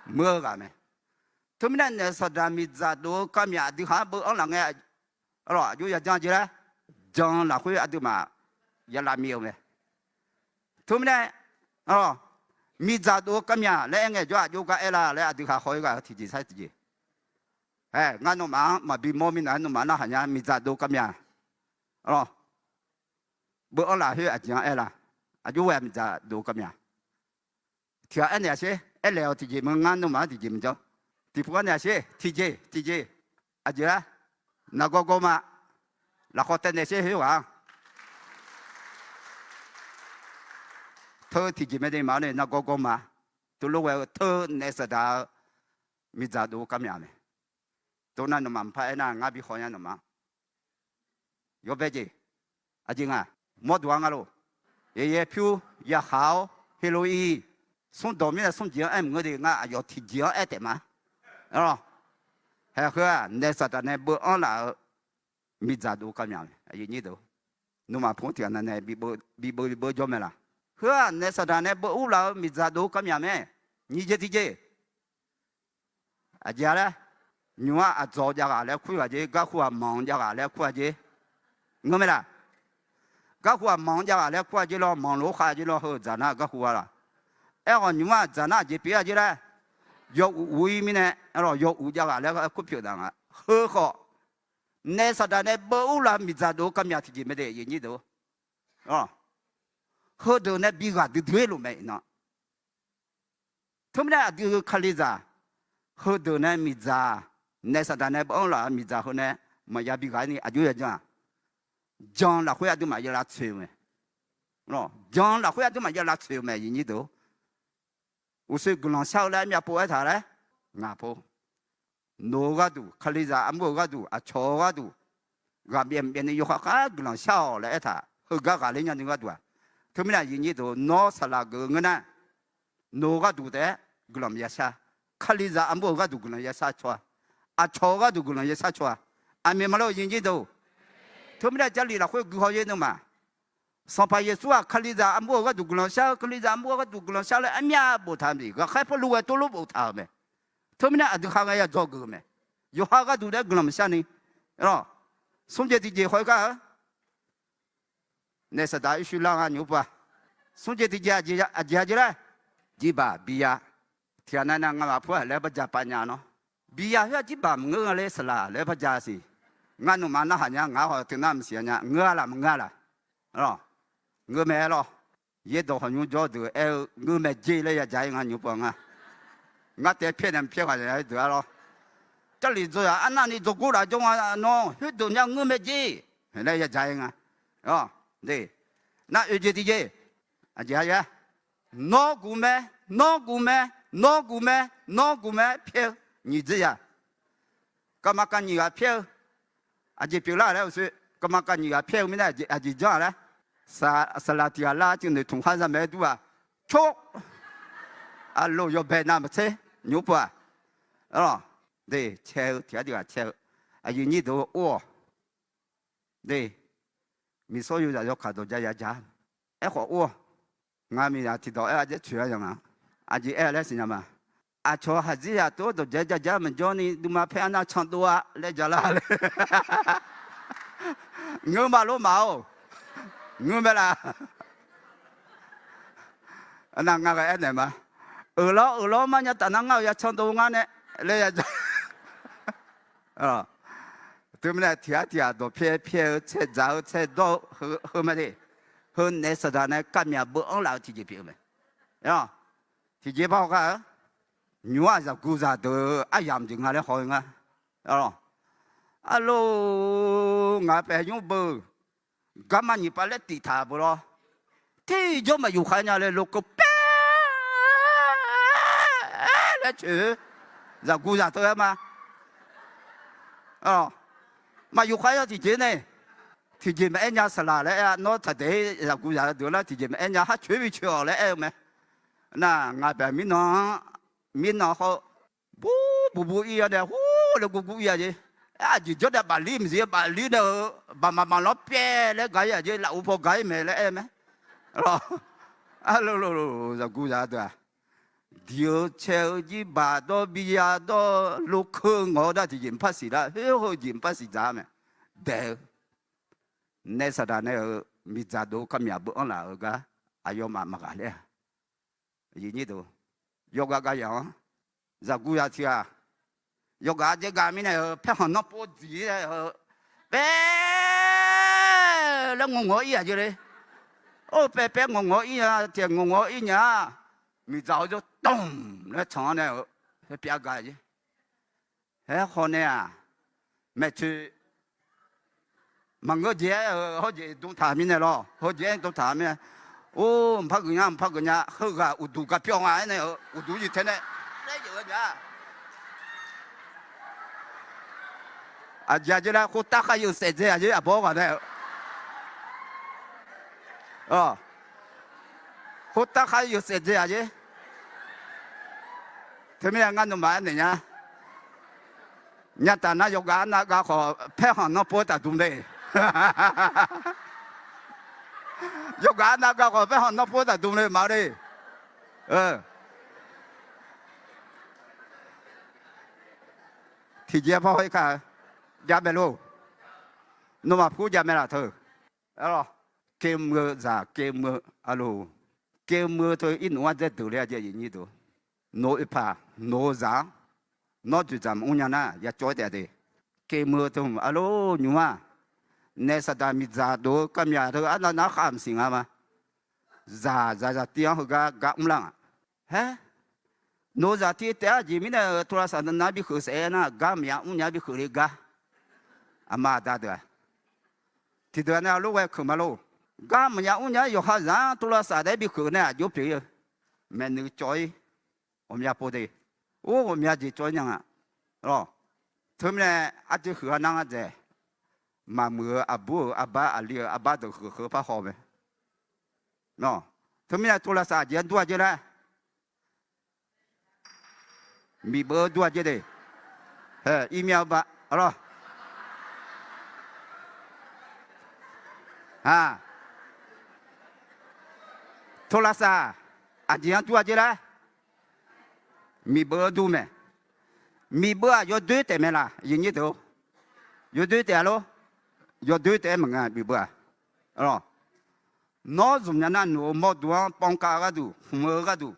Muir-eu ghaq mae. Teumirnae naef saqdaq miqdzaq dov-eu kavmyaq aqdui khaq-anr beuv-anr laf ngae, aqjox yajanr jeq laer, jan lafkhoer aqduimaf yalav mir-eu mae. Teumirnae, miqdzaq dov-eu kavmyaq laer aer ngae jawr-aq aqjox gar aer la laer aqdui khaq haw-ir ghaq-eu tiqjeq sar tiqjeq. Ae, ngar nawmaf-anr maqbi mawr mirnae nawmaf narhaq nya miqdzaq dov-eu kavmyaq. Beuv-anr laf khoer aqjeq-anr aer la, aqjox ghae miqdzaq dov-eu kavmyaq. Tiq ghaq aernaeq-a sher, aerlaeq-awq tiqjeq maqngar nawmaf-anr tiqjeq maqjanr. Tiqpov-anr naeq-a sher, tiqjeq tiqjeq. Aqjeq-a, nargawr gawr ma. Lafkhawf taev naeq sher khoer ghaq-anr. Teu tiqjeq mae de maqaer nae nargawr gawr ma. Teulof ghae-eu teu naef saqdaq-eu miqdzaq dov-eu kavmyaq mae. Tov nar nawmaf mqpar aernar ngar bi haw nya nawmaf-anr. Yawbae jeq, aqjeq nga, mawrduq-a nga lof. Yaeqyae pyur, yaqkhaq-awr, heloiq, smrdawq mirnae smrjeq-anr aer maqngeur de ngar aqyawf tiqjeq-anr aer taef ma. Haeq heu-aq naef saqdaq nae beuv-anr laf-eu miqdzaq dov-eu kavmyaq mae. Nawmaf pu-anr tiqghaq nav nae bibeuv bibeuv jawr mae laq? Heu-aq naef saqdaq nae beuv ur laf-eu miqdzaq dov-eu kavmyaq mae. Nyiq jeq tiqjeq aqjeq-a laer, nymq-mr-aq aqdzawq jav ghaq laer kur ghaq jer, garhu aqmanq jav ghaq laer kur ghaq jer. Ngeur mae laq? Garhu aqmanq jav ghaq laer kur ghaq jer lawr, manq lof-aer khav jer lawr, heu dzaq nar garhu-a laq? Aerkhawf nymq-mr-aq dzaq nar aqjeq pyeuf-a jer laer, yawuv uv-ir mirnae, yawuv jav ghaq laer kur pyeuf daq nga. Heu khawf, naef saqdaq nae beuv ur laf-eu miqdzaq dov-eu kavmyaq tiqjeq mae de. Heudeuq nae bi ghaq duidui-ir luf mae iqnan. Teumirnae aqdui Kalizaq, heudeuq nae miqdzaq, naef saqdaq nae beuv-anr laf-eu miqdzaq heu nae maqya bi ghaq-ir ni aqjox yajanr-aq, jan lafkhoer aqduimaf ya lavtsoeq-eu mae. Jan lafkhoer aqduimaf ya lavtsoeq-eu mae iqnyir deuq. Uqshoe guiqlanq shar-eu laer myavpov aertaq laer, ngaq pov. Noeq-eu gharduq, Kalizaq armur-eu gharduq, aqcawq-eu gharduq, Ghaqbyaev mqbyaev ni yawkhav khav guiqlanq shar-awq laer aertaq, heugar ghaqler nya ni gharduq-aq. Teumirnae aqyuif nyir deuq, nawr saqlaq geuf-eu ngeur nar, nawq-eu gharduq taef-aer guiqlanq maqya shar. Kalizaq armur-eu gharduq guiqlanq ya shar caw-a. Aqcawq-eu gharduq guiqlanq ya shar caw-a. Aqmeq maqlor aqyuif nyir deuq. Teumirnae Jarlif lafkhoer guihaw yaer neu ma. Sanqpaq Yeqsur-aq Kalizaq armur-eu gharduq guiqlanq shar-eu, Kalizaq armur-eu gharduq guiqlanq shar laer armyav boftaq-euq mae. Ghaqkhaer Pawrluv ghae tov lor boftaq-euq mae. Teumirnae aqdui kharghae ya dzawgeuf-eu mae. Yawqha gharduq taef-aer guiqlanq maqshar ni. Arlawq, smr jeq tiqjeq haw-ir kar-eu. Naef saqdaq irshuir lar nga nymq-mr pov-a. Smr jeq tiqjeq aqjeq-a jeq laer, jirbaq biya. Tiqghaq nav nav ngamaf pur-aq laer barja pav nya nawr. Biya khoer-aq jirbaq maqngeur nga laer saqlaq laer barja siq. Ngar nuima narhaq nya, ngaq-anr haw teunar maqsiq nya, ngeur-a laq maqngeur-a laq. Ngeur mae aer lawr. Yaerdawq hawq nymr jawr deuq aer-eu ngeur mae jer laer ya ja-ir nga nymq-mr pov nga. Ngar taef pyaer nae maqpyaer ghaq ya deuq-a lawr. Jarlif dzaw-aq arnavni dzaw gor laf jawr nga nawr, khoerdeuq nya ngeur mae jer laer ya ja-ir nga. Nar oeq jeq tiqjeq, aqjeq-a ya. Nawr guq mae, nawr guq mae, nawr guq mae, nawr guq mae pyaer-eu nyiq dzeur ya. Kavma kav nyiq ghaq pyaer-eu, aqjeq pyeuflar laer uqshoe, kavma kav nyiq ghaq pyaer-eu mirnae aqjeq janr-a laer. Saqlaq tiq ghaq lar ceuv noeqtmq khar zamaeq-aer dur-aq, cor. Aqloq yawbae navmaqtser nymq-mr pov-aq. Arlawq, de cae-eu tiq ghaq tiq ghaq cae-eu, aqyuif nyir deuq or-awq. De, miqsawr yozaq yawkaq dawq ja ya ja. Aerkhawf or-awq. Ngar miqzaq tiqdawq aer-a dzaer tsoeq-a yaq nga. Aqjeq aer-a laer siqnya ma. Aqcawq haqzir yaq tov dawqjae jaja maqjawr ni duima paer arnav candov-a laer ja lar le. Ngeur ma lor maf-or. Ngeur mae laf. Nar ngar ghae aernaeq ma. Euq lawr euq lawr mar nya taf nar ngar-euq ya candov ngar nae laer ya ja. Teumirnae tiq ghaq tiq ghaq dawqpyaer pyaer-eu tsaer dzaq-eu tsaer dawr-eu heu ma de. Heu naef saqdaq nae kavmyaq beu-anr laf-eu tiqjeq pyeuf-eu mae. Tiqjeq bar haw gar-eu, nymq-aq zaqguq zaqdeuq-eu aryamq jeq nga laer haw-eu ngar. Arlawq, ngaq paef nymr beu, garma nyiq pav laer tiq taq beu lawr. Tiqjawr maqyuf khar nya le lokeuv paer laer coeq-eu zaqguq zaqdeuq-aer ma. Maqyuf khar-awr tiqjeq nae, tiqjeq maqaer nya saqlaq laer aer-a. Nawr taqdaeq-ir zaqguq zaqdeuq lar tiqjeq maqaer nya, har coeq bi coeq-awq laer aer-eu mae. Nar ngaq paef mirnan-anr, mirnan hawr bur buq buq ir-a nae hur laer guv guv ir-a jeq. Aqjeq jawr nae baflir maqzir baflir nae-eu baqmaq maqlanr pyaev laer gaq ir-a jeq, lafov paw gaq ir mae laer aer-eu mae. Arlawq, zaqguq zaqdeuq-aq, diq-eu cae-eu jirbaq dawr biya dawr lokeuv ngawq-eu nar tiqjeq maqpar siq lar, khoer heu jeq maqpar siq dzaq-a mae. Daeq-eu naef saqdaq nae-euq miqdzaq dov-eu kavmyaq beu-anr laf-euq gar aqyawfmaf maqghaq ler-a. Yawqghaq gav yaq-anr zaqguq zaq tiq ghaq, yawqghaq jaev gav mirnae-euq paerkhanq nanrpov dziq-aer-eu paer laer ngawq ngawq-awr ir-aq jeq le. Or paer paer ngawq ngawq-awr ir nya, tiq ghaq ngawq ngawq-awr ir nya-a. Miqdzaq-awr jawr dmq laer tsanq-anr nae-euq paer pyav gaq jeq. Aerkhawf nae-aq, maeqtsoeq maqngeur jeq-aer-eu hawjeq dm taq mirnae lawr, hawjeq-aer dm taq mirnae. Or mqpar geuf nya mqpar geuf nya, heughaq uqduq gaq pyawv nga aernae-euq uqduq-ir tae nae laer jeq-eu nya. Aqjeq aqjeq laer khoertav khar yawsaef dzae aqjeq aqbawr ghaq nae-eu khoertav khar yawsaef dzae aqjeq. Teumirnae ngar nawmaf aernaeq nya. Nyataf nar yawqghaq arnav gav khawf paerkhanq nanrpov-aer taf dm le. Yawqghaq arnav gav khawf paerkhanq nanrpov-aer taf dm le maqle. Tiqjeq par hawr-ir kar-eu, javmaeq lor. Nawmaf pur javmaeq laf teu. Arlawq, kevmr-eu zaq kevmr-eu arlawq, kevmr-eu teu irnuf-anr dzaer deuq le-a jeq aqyuif nyir deuq. Nawq-eu oeqpaq, nawq-eu zaq-anr nawr dzoeqdzaq maqmr nya nar ya cawv-aer taef-a de. Kevmr-eu teu arlawq nymr-aq, naef saqdaq miqdzaq dov-eu kavmyaq teu arnav nar khav maqsiq nga ma. Zaq zaq zaqtiv-anr heugar gar mrlar-aq. Haer, nawq-eu zaqtiv taef-aer aqjeq mirnae-euq โทรศัพท์ nav bikeuv saef-aer nar gar maqya mrnya bikeuv le gar. Aqma aqda deuq-aq, tiqdeuq nae lof ghae keuq ma lor. Gar maqya mrnya-aer yawqha zaq-anr โทรศัพท์ taef-aer bikeuv nae aqjox pyeuf-ir-eu maeqnuiv cawv-ir ghawqmya pov de. Or ghawqmya jeq cawv-ir nya nga. Teumirnae arjeq huiq-a nar nga dzaeq. maqmuiq-eu aqbur-euq arbar, aqli-euq arbar deuq huiq heu par haw mae. Teumirnae โทรศัพท์ aqjeq-anr dur-a jeq laer, miqbeuv-anr dur-a jeq de. Hae, irmyav-eu ba, arlawr. โทรศัพท์ aqjeq-anr dur-a jeq laer, miqbeuv-anr dur mae. Miqbeuv-aq yawdoer taef mae laq, aqyuif aqnyir deuq-or? Yawdoer taef-a lor? Yawdoer taef-aer maqnga, miqbeuv-aq. Nawr zmq nya nar, nawq-euq mawrdo-anr ป้องกัน gharduq, hmq-eu gharduq,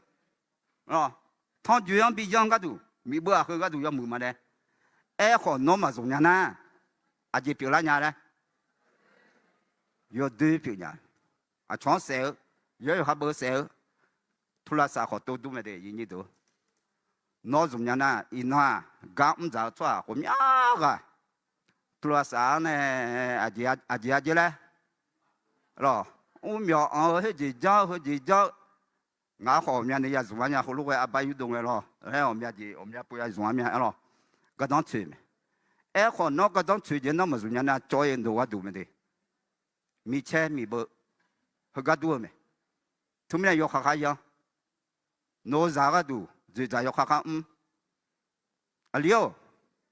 tanrjoe-anr bi yanr gharduq, miqbeuv-aq heu gharduq yawmuiq ma nae. Aerkhawf nawr maqzmq nya nar, aqjeq pyeuflar nya laer? Yawdoer pyeuf nya. Aqcawq-anr saef-eu, yawr yawqha beu saef-eu, โทรศัพท์ khawf tov dur mae de, aqyuif aqnyir deuq-or. Nawr zmq nya nar, iqnan-aq, gar mr dzaq-eu tsawrhaq ghawqmya ghaq โทรศัพท์ nae aqjeq-a jeq laer, arlawr, mrmyawq anq-eu, heujeq janr-eu, heujeq janr-eu, ngaq-anr khawf ghawqmyani ya zmq-ar nya, heulof ghae arbar yurdov ngae lawr laer, ghawqmya jeq ghawqmya pov ya zmq-ar mya, arlawr, gardanr tsoeq mae. Aerkhawf nawr gardanr tsoeq jeq nawr maqzmq nya nar, cawv-ir ndoq gharduq mae de. Micaer miqbeuv heugar dur-eu mae. Teumirnae yawkhav khar yanr. Nawq-eu zaq gharduq dzoeqdzaq yawkhav khar mr. Aqli-or,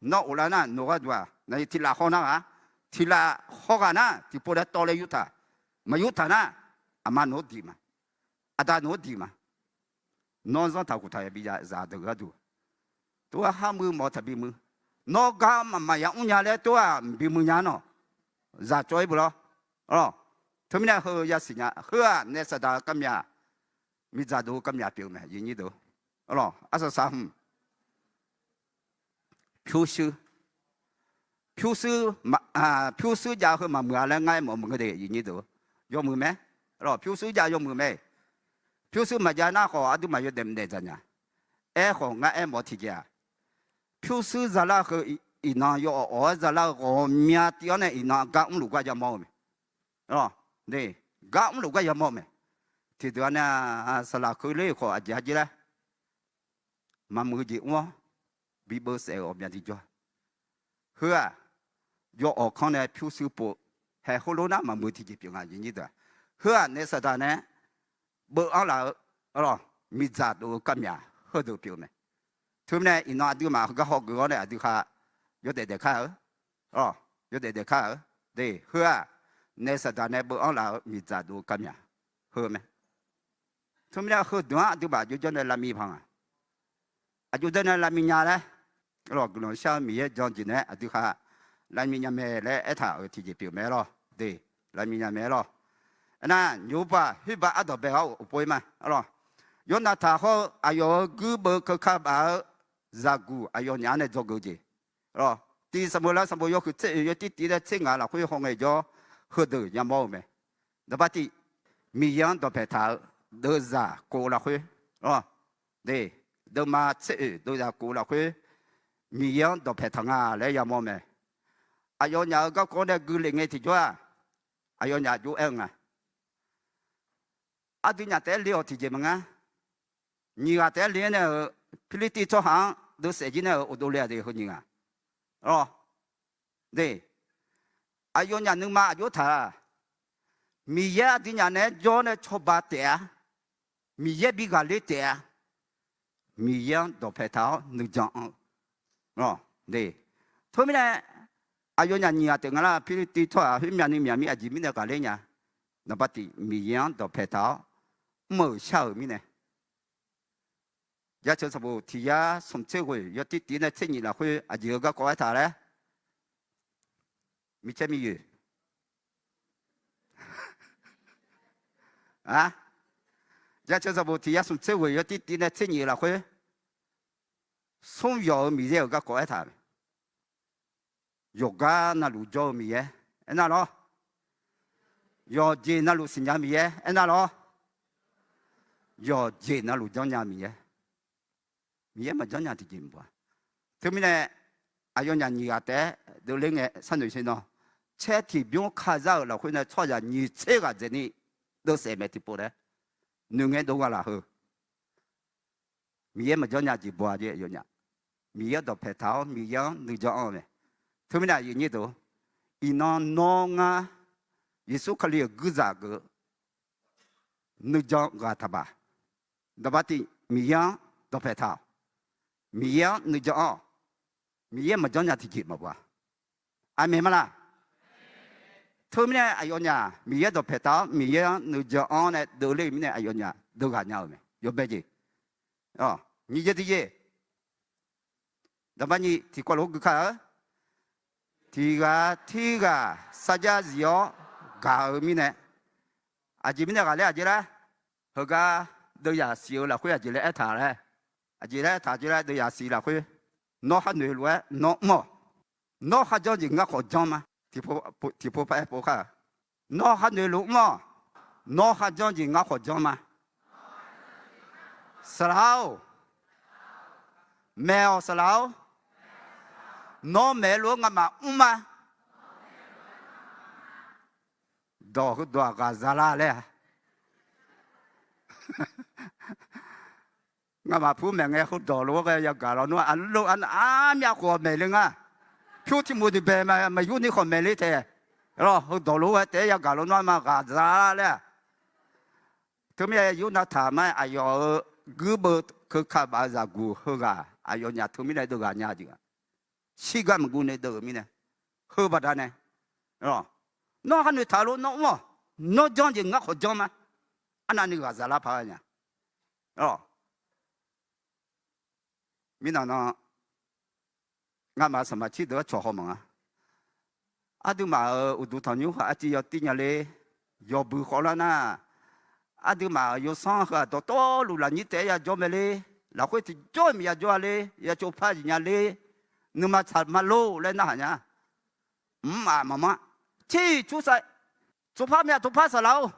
nawr of lar nar nawq gharduq-aq, naqli tiq laf haw nar ghaq, tiq laf haw ghaq nar tiqpov laer tawv laer yurtaq. Maqyurtaq nar, aqma nawq-anr diq ma, aqda nawq-anr diq ma. Nawr zanr taq huq taq ya bi zaq deuq gharduq, tov-aer har muiq mawf taq bi muiq. Nawr gar maqmaq ya mr nya laer tov-aq mqbi muiq nya nawq. Zaq cawv-ir beu lawr. Teumirnae heu yasiq nya, heu-aq naef saqdaq-eu garmyaq, miqdzaq dov-eu garmyaq pyeuf-eu mae, aqyuif aqnyir deuq-or. Arsaq saq hmq pyurshuir, pyurshuir, pyurshuir jav heu maqmuiq-a laer ngar aermawf maqngeur de, aqyuif aqnyir deuq-or. Yawmuiq mae. Pyurshuir jav yawmuiq mae. Pyurshuir maqjav nar khawf aqduimaf yawdaef mqdaef dzaq nya. Aerkhawf ngar aermawf tiqjeq-aq, pyurshuir zalar heu iqnan yawawq awq-aer zalar-eu ghawqmya tiv-anr nae iqnan gar mrluf gar yamawr-eu mae. Gar mrluf gar yamawr-eu mae. Tiqdeuq-a nae saqlaq keuvler-euq khawf aqjeq-a jeq laer, maqmuiq-eu jeq mr-awr bibeuv saef-euq ghawqmya tiqjawr. Heu-aq, yawawq kanr nae pyurshuir pov, haeq heulof nar maqmuiq tiqjeq pyeuf nga, aqyuif aqnyir deuq-aq. Heu-aq naef saqdaq nae beuv-anr laf-eu, arlawr, miqdzaq dov-eu garmyaq heudeuq pyeuf-eu mae. Teumirnae iqnan aqduimaf heugar hawgeuf-awr nae aqdui khaq yawdaef daef kar-eu, yawdaef daef kar-eu. De, heu-aq, naef saqdaq nae beuv-anr laf-eu miqdzaq dov-eu garmyaq heu mae. Teumirnae heudeuq-anr aqduimaf aqjox janr nae lavmiv paq nga. Aqjox janr nae lavmiv nya laer, arlawr, guiqlanq shar-eu Miqyaer jan-eu jeq nae aqdui khaq lavmiv nya mae laer aertaq-euq tiqjeq pyeuf mae lawr. De, lavmiv nya mae lawr. Aernar, nymq-mr paq khoerbav ardawq bae-awr uqpov-ir ma, arlawr. Yawrnavtaq hawr-eu aqyawf-euq guirbeuv keuka baf-eu zaqguq aqyawfnyaf-anr nae dzawgeuf-eu jeq, arlawr, tiq sanqbof laer sanqbof yawhuiq tser oeq yawtir tiv nae tser ngaq lafkhoer hawngae jawr, heudeuq yamawr-eu mae. Naqbar tiv, Miqyaer-anr dawqpae taq-eu deuvzaq kov-eu lafkhoer, arlawr, de, deuvma tser oeq deuvzaq kov-eu lafkhoer, Miqyaer-anr dawqpae taq nga laer yamawr mae. Aqyawfnyaf-euq garkawv nae gui lef ngae tiqjawr-aq, aqyawfnyaf jov-aer-eu nga. Aqdui nyaf taef-aer le-awq tiqjeq maqngar. Nyiq ghaq taef-aer le-aer nae-euq Pirlirtiv tsawrhaq-anr deuvsaef jir nae-euq uqdov le-aq de heu nyiq ghaq. Arlawr, de, aqyawfnyaf nuima aqjox taq-a. Miqyaer aqdui nyaf naeq-aer jawr nae cawba taef-a. Miqyaer bi ghaqler taef-a. Miqyaer-anr dawqpae taq-awr nuijan anr-eu. Teumirnae aqyawfnyaf nyiq ghaq taef nga lar, Pirlirtiv tsawrhaq khoermyav nuimyaq mir aqjeq mirnae ghaqler nya. Naqbar tiv, Miqyaer-anr dawqpae taq-awr mr-euq shar-euq mirnae. Jaceuq sanqbof tiq yar smq tser ghoeq yawtir tiv nae tser nyiq lafkhoer aqjeq-eu garkawv aertaq laer, micaer miyoeq. Jaceuq sanqbof tiq yar smq tser ghoeq yawtir tiv nae tser nyiq lafkhoer, smr yawq-euq Miqyaer-euq garkawv aertaq mae. Yawqgar navluf jawr-eu Miqyaer aernar lawr. Yawqjeq navluf siqnya Miqyaer aernar lawr. Yawqjeq navluf janrnya Miqyaer. Miqyaer maqjanr nya tiqjeq maqbur-a. Teumirnae aqyawfnyaf nyiq ghaq taef-aer deuvler ngae sharnoeq sher nawr, caer tiqbymr kazar-euq lafkhoer nae tsawrhaqzaq nyiq tser ghaq dzaeqni deuvsaef mae tiqpov laer, noeqngae dov ghaq laf heu. Miqyaer maqjanr nya jeq bawq-a jeq yawnyaf. Miqyaer-anr dawqpae taq-awr Miqyaer-anr nuijan anr-eu mae. Teumirnae aqyuif aqnyir deuq-or, Iqnan nawr ngar Yeqsur Kali-euq guirzaq geuf nuijan ghaq taqbaq. Dawqbav tiq, Miqyaer-anr dawqpae taq-awq. Miqyaer-anr nuijan anr-awq. Miqyaer maqjanr nya tiqjeq maqbaq. Aqmeq ma laq? Teumirnae aqyawfnyaf Miqyaer dawqpae taq-awr Miqyaer-anr nuijan anr nae deuvler-euq mirnae aqyawfnyaf deuvghaq nya-euq mae. Yawbae jeq. Nyiq jeq tiqjeq, daqbar nyiq tiqkawv lof-aer gui kar-eu. Tiq ghaq tirghaq sarjax zif-awr gaq-eu mirnae, aqjeq mirnae ghaqler aqjeq laer, heugar deuvzaq siq-eu lafkhoer aqjeq laer aertaq laer, aqjeq laer aertaq jeq laer deuvzaq siq lafkhoer, nawr khar noeq lof-aer nawr mr-awq. Nawr khar janr jeq ngar khawf janr ma. Tiqpov par aer pov kar-eu. Nawr khar noeq lof mr-awq. Nawr khar janr jeq ngar khawf janr ma. Saqlaq-or, maeq-awq saqlaq-or, nawr maeq lof-aer ngamaf mr ma. Dawq heudawq-aq ghaqza lar laer-a. Ngamaf pur maeq ngae heudawq lof-aer ghae yagaq lawnmr-a, aqlaf armyav khawf maeq le nga. Pyur tiq moq tiq bae maqyur ni khawf maeq le taef. Heudawq lof-aer taef-aer yagaq lawnmr-a ma ghaqza lar laer-a. Teumirnae Yornav taq mar-aer aqyawf-euq guirbeuv keuka baf-eu zaqguq heughaq aqyawfnyaf teumirnae deuvghaq nya jeq-a. Shirgar maqguv nae deuv-euq mirnae, heu baqdanae, nawr khar noeqtaq lof nawr mr-awq. Nawr janr jeq ngar khawf janr ma. Arnavni ghaqza lar paq-aer nya. Mirnan nan, ngamaf saqmaq cir deuq-aer cawq haw maqnga. Aqduimaf-euq uqduq tanqnymr heu arciv yawtir nya ler, yawbui khawvlar nar, aqduimaf-euq yawsanr heu-aq dawqtawvluf lafnyir taef-aer yajawr mae ler, lafkhoer tiqjawr-iq maqya jawr-a ler, ya tsovpar jeq nya ler, nuima tsaq ma lor laer narhaq nya. Mq-aq maqmanr, tir cur sav, tsovpar myav tsovpar saqlaq-or,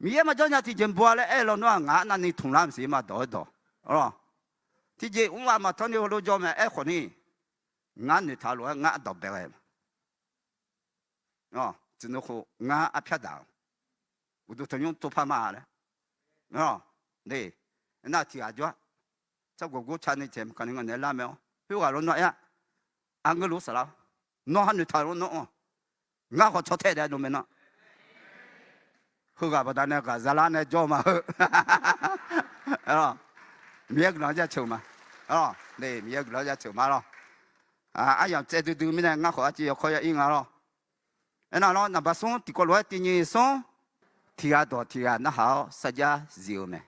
Miqyaer maqjanr nya tiqjeq maqbu-a laer aer lawnmr-aq ngaq arnavni tmq lar maqsiq ma dawq-aer dawq. Tiqjeq mr-aq maqtanr ni heulof jawr mae aerkhawf ni, ngar noeqtaq lof-aer ngar ardawq bae ghae ma. Tsuif nui khof ngar arpyar daq-awq. Uqduq tanqnymr tsovpar ma laer. Nar tiqghaq jawr-a. Tsawrgawq gor ca ni taeq maqkaq ni ngaq naeq lar mae-awr khoerghaq lawnmr aer-a. Aqngeur lof saqlaq-awr, nawr khar noeqtaq lof nawr mr-awq. Ngar khawf caw tae dae dov mae nar. Heughaq baqdanae ghaqza lar nae jawr ma heu. Miqyaer guiqlanq jaceuq ma. Miqyaer guiqlanq jaceuq ma lawr. Aryamq tsaev duidui mirnae ngar khawf arciv yawkawr ya ir nga lawr. Aernar lawr naqba smr tiqkawv lof-aer tiqnyir smr, tiqghaq dawq tiqghaq narhaq-awr sarjax zif-eu mae.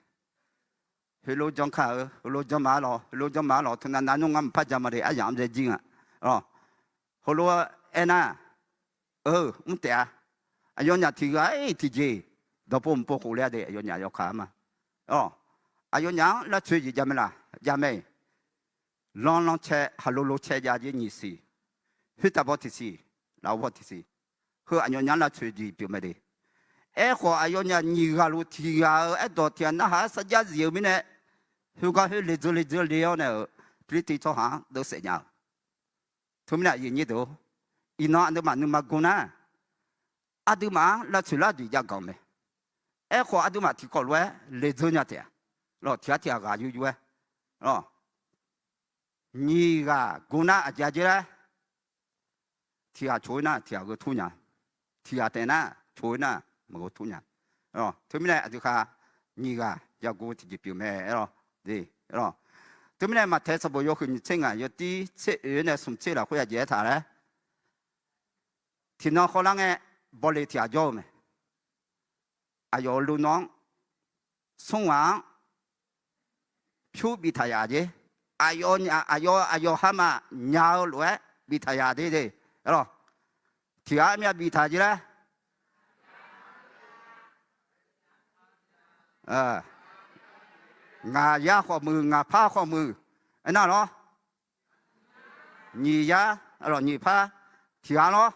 Heulof janr kar-eu, heulof janr ma-ar lawq, heulof janr ma-ar lawq, teunav nav nmr ngar maqpar ja ma de, aryamq-anr byae jir nga. Heulof-aer aernar, eu, mr taef-a. Aqyawfnyaf tiqghaq-iq tiqjeq, dawqpov mqpov khof ler-a de, aqyawfnyaf yawkaq-a ma. Aqyawfnyaf-anr lavtsoeq jeq jav mae laq, jav mae-iq. Lanrlanr cae, haqlo lo cae jav jeq nyiq siq, khoertav baw tiqsiq, laf-eu baw tiqsiq, heu aqyawfnyaf-anr lavtsoeq jeq pyeuf mae de. Aerkhawf aqyawfnyaf nyiq ghaq luf tiqghaq-euq aerdawq tiqghaq narhaq-aer sarjax zif-eu mirnae, khoergar khoer ledzeur ledzeur le-awr nae-euq Pirlirtiv tsawrhaq-anr deuvsaef nya-eu. Teumirnae aqyuif aqnyir deuq-or, iqnan aqduimaf nuima gor nar, aqduimaf-anr lavtsoeq lar jeq jav ganq mae. Aerkhawf aqduimaf tiqkawv lof-aer ledzeur nya taef-a. Lawq, tiqghaq tiqghaq ghaq yur yur-aer, nyiq ghaq gor nar aqjeq aqjeq laer, tiqghaq coq-ir nar tiqghaq gheu tur nya. Tiqghaq taef nar coq-ir nar maqgheu tur nya. Teumirnae aqdui khaq nyiq ghaq yagor tiqjeq pyeuf mae-a lawq. Teumirnae Maqtaeq sanqbof yawhuiq nyiq tser ngaq yawtir tser oe-aer nae smq tser lafkhoer aqjeq aertaq laer, tiqnan khawvlar ngae, bawle tiqghaq jawr-eu mae. Aqyawf-euq luvnawv-anr, smr ghaq-anr pyur biftaq yaf jer. Aqyawf aqyawf aqyawf hamaf nya-eu lof-aer biftaq yaf de de. Lawq, tiqghaq armyav biftaq jeq laer, ngaq yar khawf muiq, ngaq par khawf muiq. Aernar lawr, nyiq yar, lawq, nyiq par, tiqghaq lawr.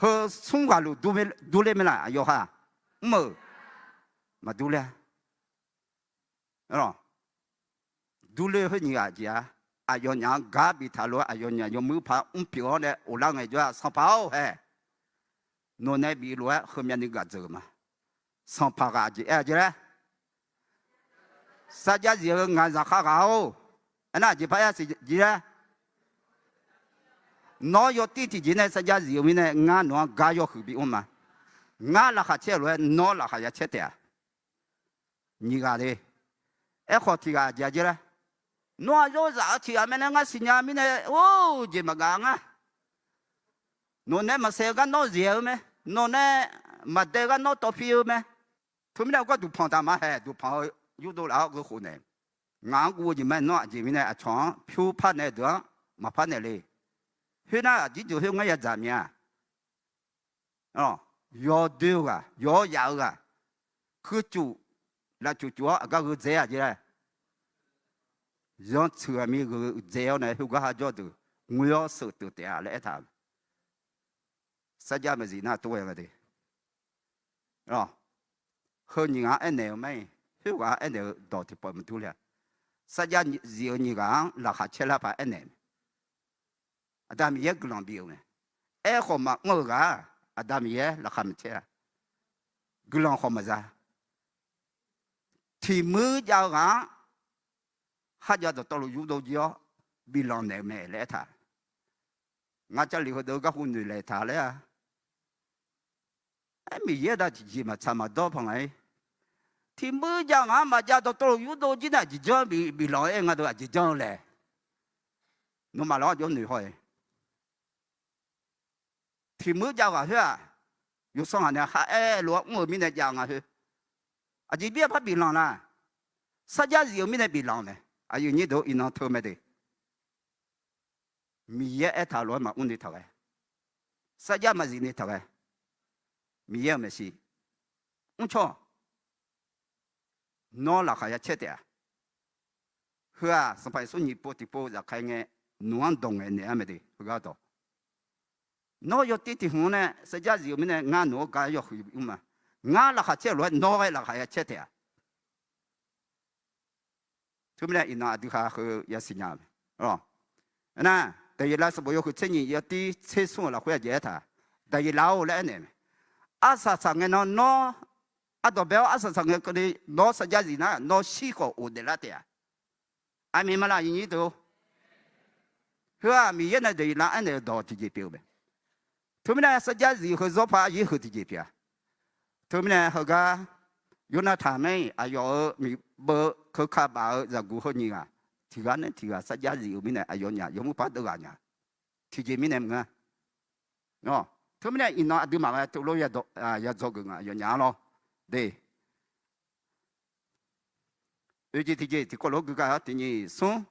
Heu smr ghaq luf durler mae laq, aqyawf ha mr-euq maqdur ler-a. Durler khoer nyiq ghaq jeq-a. Aqyawfnyaf-anr gar biftaq lof-aer aqyawfnyaf yawmuiq par mr pyeuf-awr nae ghoflar ngaejawr-aq, Sanqpaq-or hae, nawq nae bif lof-aer heumyavni gaq dzeuq ma. Sanqpaq ghaq jeq aer-a jeq laer, sarjax zif-eu ngaq zaqkhav ghaq-or, aernar aqjeq par aer-a siq jeq laer, Nawr yawtir tiqjeq nae sarjax zif-eu mirnae ngar nawq-anr gar yawhuiq bimr ma. Ngar laqkhaq caer-euq lof-aer nawr laqkhaq ya caer taef-a. Nyiq ghaq le. Aerkhawf tiq ghaq aqjeq-a jer laer, nawr aqyawf zaf-eu tiq ghaq mae laer ngar siqnya mirnae, or, jeq maqgaq ngar. Nawq nae maqsaef-eu gar nawr zaeq-eu mae. Nawq nae maqdae-eu gar nawr tawv pi-eu mae. Teumirnae gawr duqpanq taq ma haeq, duqpanq-eu yurdov laf-awr gheu khof naeq. Ngaq-anr guv-eu jeq ma nawr aqjeq mirnae aqcawq-anr pyur par naeq-eu deuq-anr maqpar naeq le. Khoernar aqjir deuq khoer ngar yadzaq mya. Yawdoer-eu ghaq, yawr yaf-eu ghaq, kuircuf, lafcuf cuf-awr aqgar gheudzae-a jeq laer. Zanrtsuiq aqmir gheudzae-awr nae khoergar har jawr deuq ngoer-awr sheuq teuf taef-a laer aertaq-eu. Sarjax maqzif nar tov ghae nga de. Heu nyiq ghaq-anr aernaeq-eu ma-iq, khoerghaq-anr aernaeq-eu dawq tiqpawf maqdur le-a. Sarjax zif-eu nyiq ghaq-anr laqkhaq caer lar paq aernaeq mae. Aqda Miqyaer guiqlanq bif-euq mae. Aerkhawf maqmr-eu ghaq-aq, Aqda Miqyaer laqkhaq maqcaer-a. Guiqlanq khawf maqza. Tiq muir jav-eu ghaq-anr kharjav dawqtawvluf yurdov jir-awr biflanq naeq-eu mae laer aertaq. Ngar Jarlif heudeuq garhu noeqlaeq taq laer-a. Aer, Miqyaer dav tiqjeq maqtsaq maqdawr paq ngaq-ir. Tiq muir jav ghaq-anr maqjav dawqtawvluf yurdov jir nae aqjeq janr biflanq-aer nga deuq aqjeq janr-eu laeq. Nawmaf lawr jawr noeq haw-iq. Tiq muir jav ghaq khoer-aq, yawsanr ghaq nae kharaer lof-aer mr-eu mirnae jav nga khoer. Aqjeq bir-aer par biflanq la? Sarjax zif-eu mirnae biflanq-eu mae. Aqyuif nyir deuq iqnan teu mae de. Miqyaer aertaq lof-aer maqmr ni taq ghae. Sarjax maqzif ni taq ghae. Miqyaer-euq maeqshi mrcaw. Nawr laqkhaq ya caer taef-a. Heu-aq Sanqpaq Yeqsur nyiq pov tiqpov zafkhae ngae, nawq-anr dawq ngaeq naeq-a mae de heugar dawq. Nawr yawtir tiq hmq-anr nae sarjax zif-eu mirnae ngar nawq-anr gar yawhuiq mr ma. Ngar laqkhaq caer-euq lof-aer nawr ghae laqkhaq ya caer taef-a. Teumirnae iqnan aqdui ha heu yasiq nya-eu mae. Aernar, Daqyeqlav sanqbof yawhuiq tser nyiq yawtir tser smr-euq lafkhoer aqjeq aertaq, Daqyeqlav-or laer aernaeq mae. Arsaq saq ngae nan nawr, ardawq bae-awr arsaq saq ngae keuvni nawr sarjax zif nar nawr shir khawf of daeflar taef-a. Aqmeq maqlaq aqyuif nyir deuq-or. Heu-aq Miqyaer nae Daqyeqlav aernaeq-eu dawq tiqjeq pyeuf-eu mae. Teumirnae sarjax zif heu zawr par aqyuif heu tiqjeq pyeuf-a. Teumirnae heugar Yornartaq maer-iq aqyawf-euq miqbeuv keuka baf-eu zaqguq heu nyiq ghaq, tiq ghaq nae tiq ghaq sarjax zif-eu mirnae aqyawfnyaf yawmuiq par deuv ghaq nya. Tiqjeq mirnae maqngeur. Teumirnae iqnan aqduimaf ghae teulof yadzaw geuf nga aqyawfnyaf-anr lawr de. Oeq jeq tiqjeq tiqkawv lof-aer gui gar-awr tiq nyiq smr,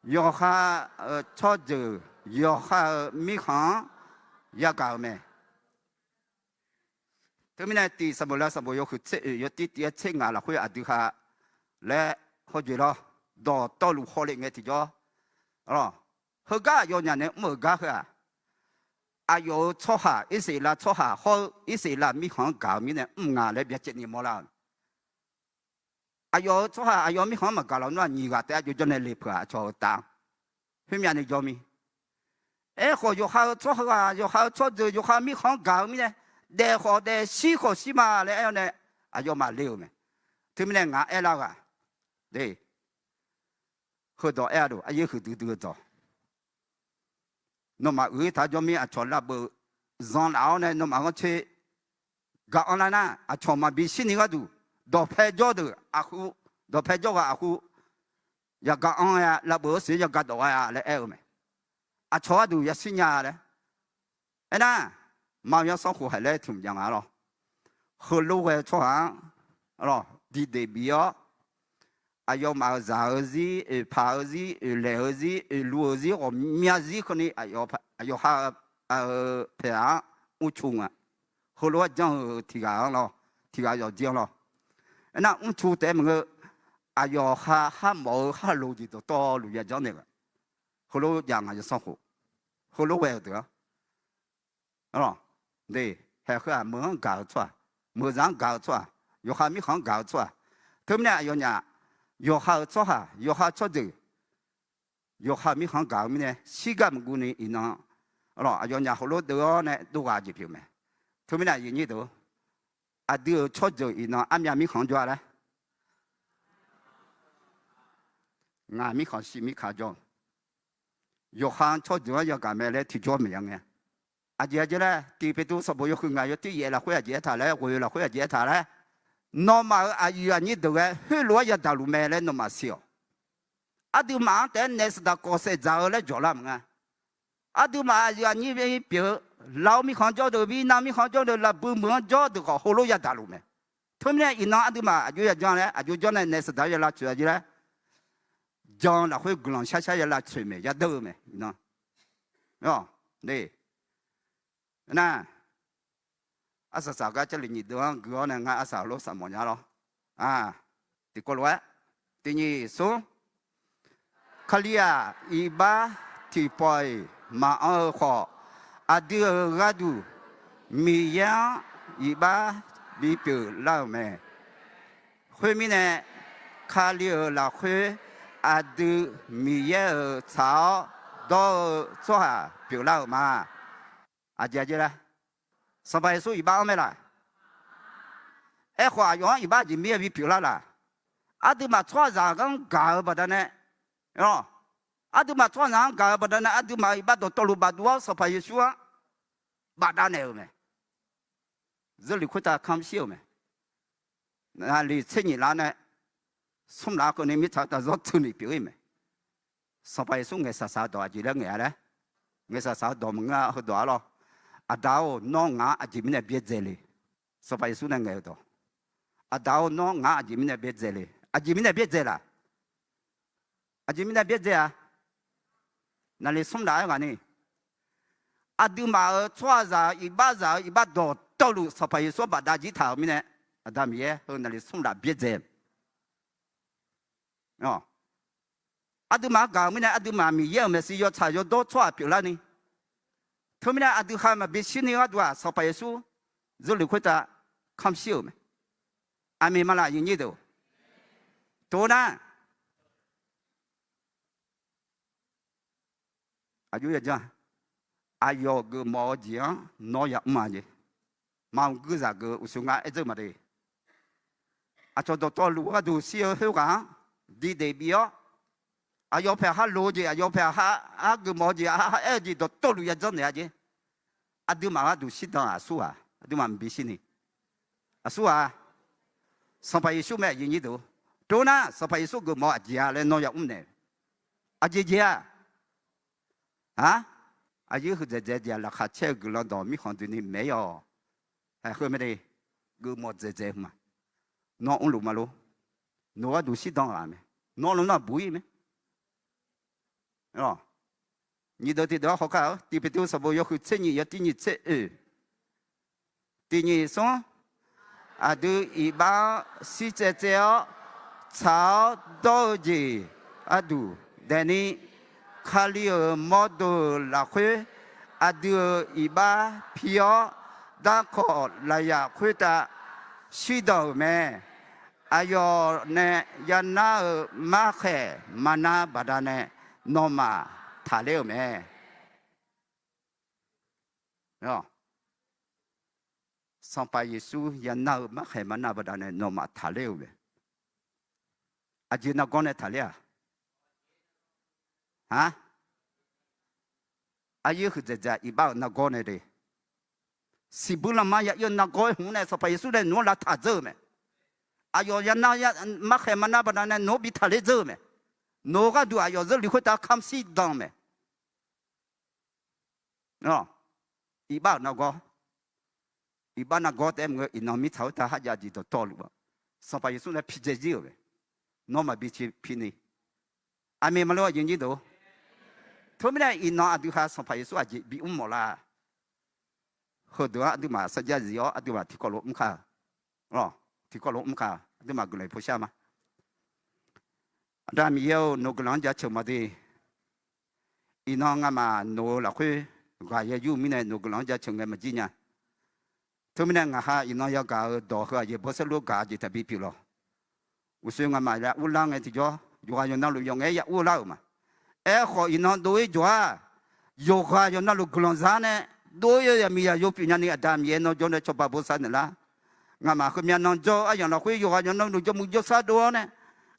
yawqha-euq tsawrjeuq yawqha-euq mirkhanq-anr yagaq-euq mae. Teumirnae tiq sanqbof laer sanqbof yawhuiq tser oeq yawtir tiv-aer tser ngaq lafkhoer aqdui ha laer hawjeq lawr, dawqtawvluf hawlef ngae tiqjawr. Heugar aqyawfnyaf nae mr-euq gar heu-aq, aqyawf-euq tsawrhaq Irsaqleqlav tsawrhaq hawr-eu Irsaqleqlav mirkhanq-anr gaq-eu mirnae mr nga laer byacaevni mawrlar-eu. Aqyawf-euq tsawrhaq aqyawf mirkhanq-anr maqgaq lawq nar-aq nyiq ghaq taef-aer jawrjawr nae le peuq-aq aqcawq-euq taf-anr khoermyav ni jawr mir. Aerkhawf yawqha-euq tsawrhaq yawqha-euq tsawrjeuq yawqha mirkhanq-anr gaq-eu mirnae, daef khawf daef shir khawf shir ma laer aer-awr nae aqyawfmaf le-euq mae. Teumirnae ngaq-anr aerlar-eu ghaq de, heudawq aer-a lof aryaer huiqdui dui-eu dawq. Nawmaf uiq-ir taq jawr mir aqcawq lavbeuf zanq laf-awr nae nawmaf ghanrcoer gaq-anr lar nar aqcawq maqbi shirni gharduq dawqpae jawr deuq aqhu, dawqpae jawr ghaq aqhu, yagaq anr ghae-a lavbeuf-eu siq-aer yagaq dawf ghae-a laer aer-eu mae. Aqcawq gharduq yashir nya laer. Aernar, maqya sanrkhof haiq laer tiq mq jav nga lawr. Heulof ghae-eu tsawrhaq-anr diqdeq bif-awr, aqyawfmaf-euq zaq-eu zir, oeqpaq-eu zir, oeqlaeq-eu zir, oeqluv-eu zir, ghawqmya zir keuvni aqyawf ha-eu paeq-aq-anr mrcu nga. Heulof-aer janr-eu tiq ghaq-anr lawr, tiq ghaq yawqjir-anr lawr. Aernar mrcu taef-aer maqngeur, aqyawf ha harmawf-eu harloq jeq dawqtawvluf yajanr naeq-a. Heulof jav nga ya sanrkhof. Heulof ghae-euq deuq-anr de, haeq heu-aq meuq-anr gaq-eu tsawrhaq, meuqzaq-anr gaq-eu tsawrhaq, yawqha mirkhanq-anr gaq-eu tsawrhaq. Teumirnae aqyawfnyaf, yawqha-euq tsawrhaq, yawqha tsawrjeuq, yawqha mirkhanq-anr gaq-eu mirnae shirgar maqguv ni iqnan, aqyawfnyaf heulof deuv-awr nae dov ghaq jeq pyeuf mae. Teumirnae aqyuif nyir deuq, aqdui-euq tsawrjeuq iqnan armyav mirkhanq-anr jawr-a laer. Ngaq mirkhanq shiq mirkaq jawr-eu yawqha-anr tsawrjeuq-anr yagaq mae laer tiqjawr maeq ya ngae. Aqjeq aqjeq laer, tiq Peqtruv sanqbof yawhuiq ngaq yawtir yaef lafkhoer aqjeq aertaq laer, ghoeq lafkhoer aqjeq aertaq laer, nawmaf-euq aqyuif aqnyir deuq ghae heulof-aer yadaq luf mae laer nawmaf siq-awq. Aqduimaf-anr taef-aer naef saqdaq kawv saef dzaq-eu laer jawq lar maqnga. Aqduimaf aqyuif aqnyir pyeuf-eu, lafov mirkhanq jawr deuq, mirnav mirkhanq jawr deuq, lafbui meuq-anr jawr deuq khawf heulof yadaq luf mae. Teumirnae iqnan aqduimaf aqjox yajawr laer, aqjox jawr nae naef saqdaq-anr ya lavtsoeq-a jeq laer, jan lafkhoer guiqlanq shar shar ya lavtsoeq mae, yadeuv-eu mae iqnan. Nar, arsaq saq gar Jarlif nyiq deuv-anr gui-awr nae ngar arsaq heulof saqmawf nya lawr. Tiqkawv lof-aer, tiq nyiq smr. Kali-aq, iqbax tiqpawf-iq maqanr-eu khawf, aqdui-euq gharduq Miqyaer-anr iqbax bipyeuf lar-euq mae. Khoermirnae, Kali-euq lafkhoer aqdui Miqyaer-euq tsaq-awr dawr-eu tsawrhaq pyeuflar-euq ma. Aqjeq aqjeq laer, Sanqpaq Yeqsur iqbax anr mae laq? Aerkhawf, aqyawf-anr iqbax aqjeq mirnae bipyeuf lar laq? Aqduimaf tsawrhaqzaq-anr gaq-eu baqdanae, aqduimaf tsawrhaqzaq-anr gaq-eu baqdanae, aqduimaf iqbax dawqtawvluf bafduv-awr Sanqpaq Yeqsur-anr bafdav naeq-euq mae. Zeurluf khoertav kamr shir-euq mae. Naqliq tser nyiq laf nae smr laf keuvni mirtsaq-eu taq zawr tsuini pyeuf-ir mae. Sanqpaq Yeqsur ngaeqshaq saq-eu dawq aqjeq laer ngaeq-a laer, ngaeqshaq saq-eu dawq maqngeur-a, heudawq-a lawr. Aqda-or, nawr ngaq-anr aqjeq mirnae byaerdzae le. Sanqpaq Yeqsur nae ngaeq-eu dawq. Aqda-or, nawr ngaq-anr aqjeq mirnae byaerdzae le. Aqjeq mirnae byaerdzae laq? Aqjeq mirnae byaerdzae-a? Naqliq smr laf-aer ghaq ni, aqduimaf-euq tsawrhaqzaq-euq iqbaxzaq-euq iqbax dawqtawvluf Sanqpaq Yeqsur-anr bafdav jir taq-euq mirnae, Aqda Miqyaer heu naqliq smr laf byaerdzae. Aqduimaf-anr gaq-euq mirnae, aqduimaf Miqyaer-euq maeqshi yawtsaq yawdawr tsawrhaq pyeuflarni, teumirnae aqdui khar maqbi shirni gharduq-aq, Sanqpaq Yeqsur zeurluf khoertav kamr shir-euq mae. Aqmeq ma laq, aqyuif aqnyir deuq? Tov nar, aqyawf geufmawf-eu jeq-anr nawr yamr-a jeq. Maqmr guirzaq geuf uqshoe ngar aer dzeur ma de. Aqcawq dawqtawvluf gharduq shir-eu khoerghaq-anr diqdaeq bif-awr, aqyawf paeq har loq-eu jeq, aqyawf paeq har geufmawf-eu jeq, har aer-eu jeq dawqtawvluf yadzanr naeq-a jeq. Aqduimaf gharduq shirdan-aq aqsur-aq, aqduimaf mqbi shirni aqsur-aq, Sanqpaq Yeqsur mae, aqyuif aqnyir deuq. Tov nar, Sanqpaq Yeqsur geufmawf aqjeq-a laer nawr yamr naeq. Aqjeq jeq-aq, aq, aqyuif huiqdzaeq dzaeq jeq-aq, laqkhaq caer-eu guiqlanq dawq mirkhanq doeni maeq-ir-awq. Haeq heu mae de, geufmawf dzaeqdzaeq ma. Nawr mrluf ma lor. Nawq gharduq shirdan ghaq mae. Nawr luf nar buq-ir mae. Nyiq deuq tiqdeuq-anr hawkar-eu, tiq Peqtruv sanqbof yawhuiq tser nyiq yawtir nyiq tser oe. Tiq nyiq smr. Aqdui iqbax-anr shirtsaev tsaev-awr, tsaq-awr dawr-eu jeq gharduq daefni, Kali-euq mawrdo-euq lafkhoer aqdui-euq iqbax pi-awr, darkawq lafyaq khoertav shirdan-euq mae. Aqyawf nae yanar-eu markhaeq maqnar baqdanae nawmaf taqler-euq mae. Sanqpaq Yeqsur yanar-eu markhaeq maqnar baqdanae nawmaf taqler-euq mae. Aqjeq nargawr nae taqler-aq? Aq, aqyuif huiqdzaeq dzaeq iqbax-euq nargawr nae de. Siqbuir lanma ya ir-eu nargawr-aer hmq nae Sanqpaq Yeqsur nae nawq-anr lavtaq dzeur-euq mae. Aqyawf yanar markhaeq maqnar baqdanae nawq-anr bi taqler dzeur-euq mae. Nawq-eu gharduq aqyawf zeurluf khoertav kamq shirdan-eu mae. Iqbax-euq nargawr, iqbax nargawr taef-aer maqngeur, iqnan mirtsaq khoertav kharjav jeq dawqtawvluf-a, Sanqpaq Yeqsur nae pidzae jir-euq mae. Nawr maqbi pi ni. Aqmeq maqlor, aqyuif aqnyir deuq. Teumirnae iqnan aqdui ha Sanqpaq Yeqsur aqjeq bimr mawf lar. Heudeuq-anr aqduimaf sarjax zif-awr aqduimaf tiqkawv lof mr kar-eu, tiqkawv lof mr kar-eu aqduimaf guiqlanq povshar ma. Aqda Miqyaer-or, nawq-eu guiqlanq-anr jaceuq ma de. Iqnan ngamaf nawq-eu lafkhoer ghaq ya yur-eu mirnae nawq-eu guiqlanq-anr jaceuq ngae maqjir nya. Teumirnae ngaq ha iqnan yagaq-eu dawq heu aqyuif bawrsaer lof gaq-eu jeq taqbi pyeuf lawq. Uqshoe ngamaf ya urlar ngae tiqjawr, yawqghaq yawqnavluf yawqngaef-aer ya ur lar-euq ma. Aerkhawf iqnan dov-ir jawq-aq, yawqghaq yawqnavluf guiqlanq za nae dov-ir-eu yaqmiq yaqyo pyeuf nyani Aqda Miqyaer nawr jawr nae cawba bosav naeqlar. Ngamaf heumyav nan jawr-eu aryamq lafkhoer yawqghaq yawqnavluf jawrmuiq jawrsar dov-awr nae,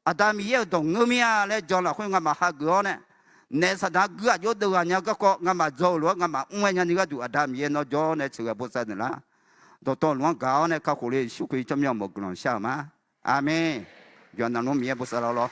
Aqda Miqyaer-euq dawq ngeur mir-a laer jan lafkhoer ngamaf hageuf-awr nae, Naef saqdaq-anr guir aqjox deuv ghaq nya garkawv ngamaf dzaw-euq lof-aer ngamaf mr-aer nyani gharduq, Aqda Miqyaer nawr jawr nae tsoeqghae bosav naeqlar. Dawqtawvluf-anr gaq-awr nae kakhof le Yeqsur Kali tsawrmyanr mawq guiqlanq shar-euq ma. Aqmeq. Yawqnan nmr Miqyaer bosav lawr lawr.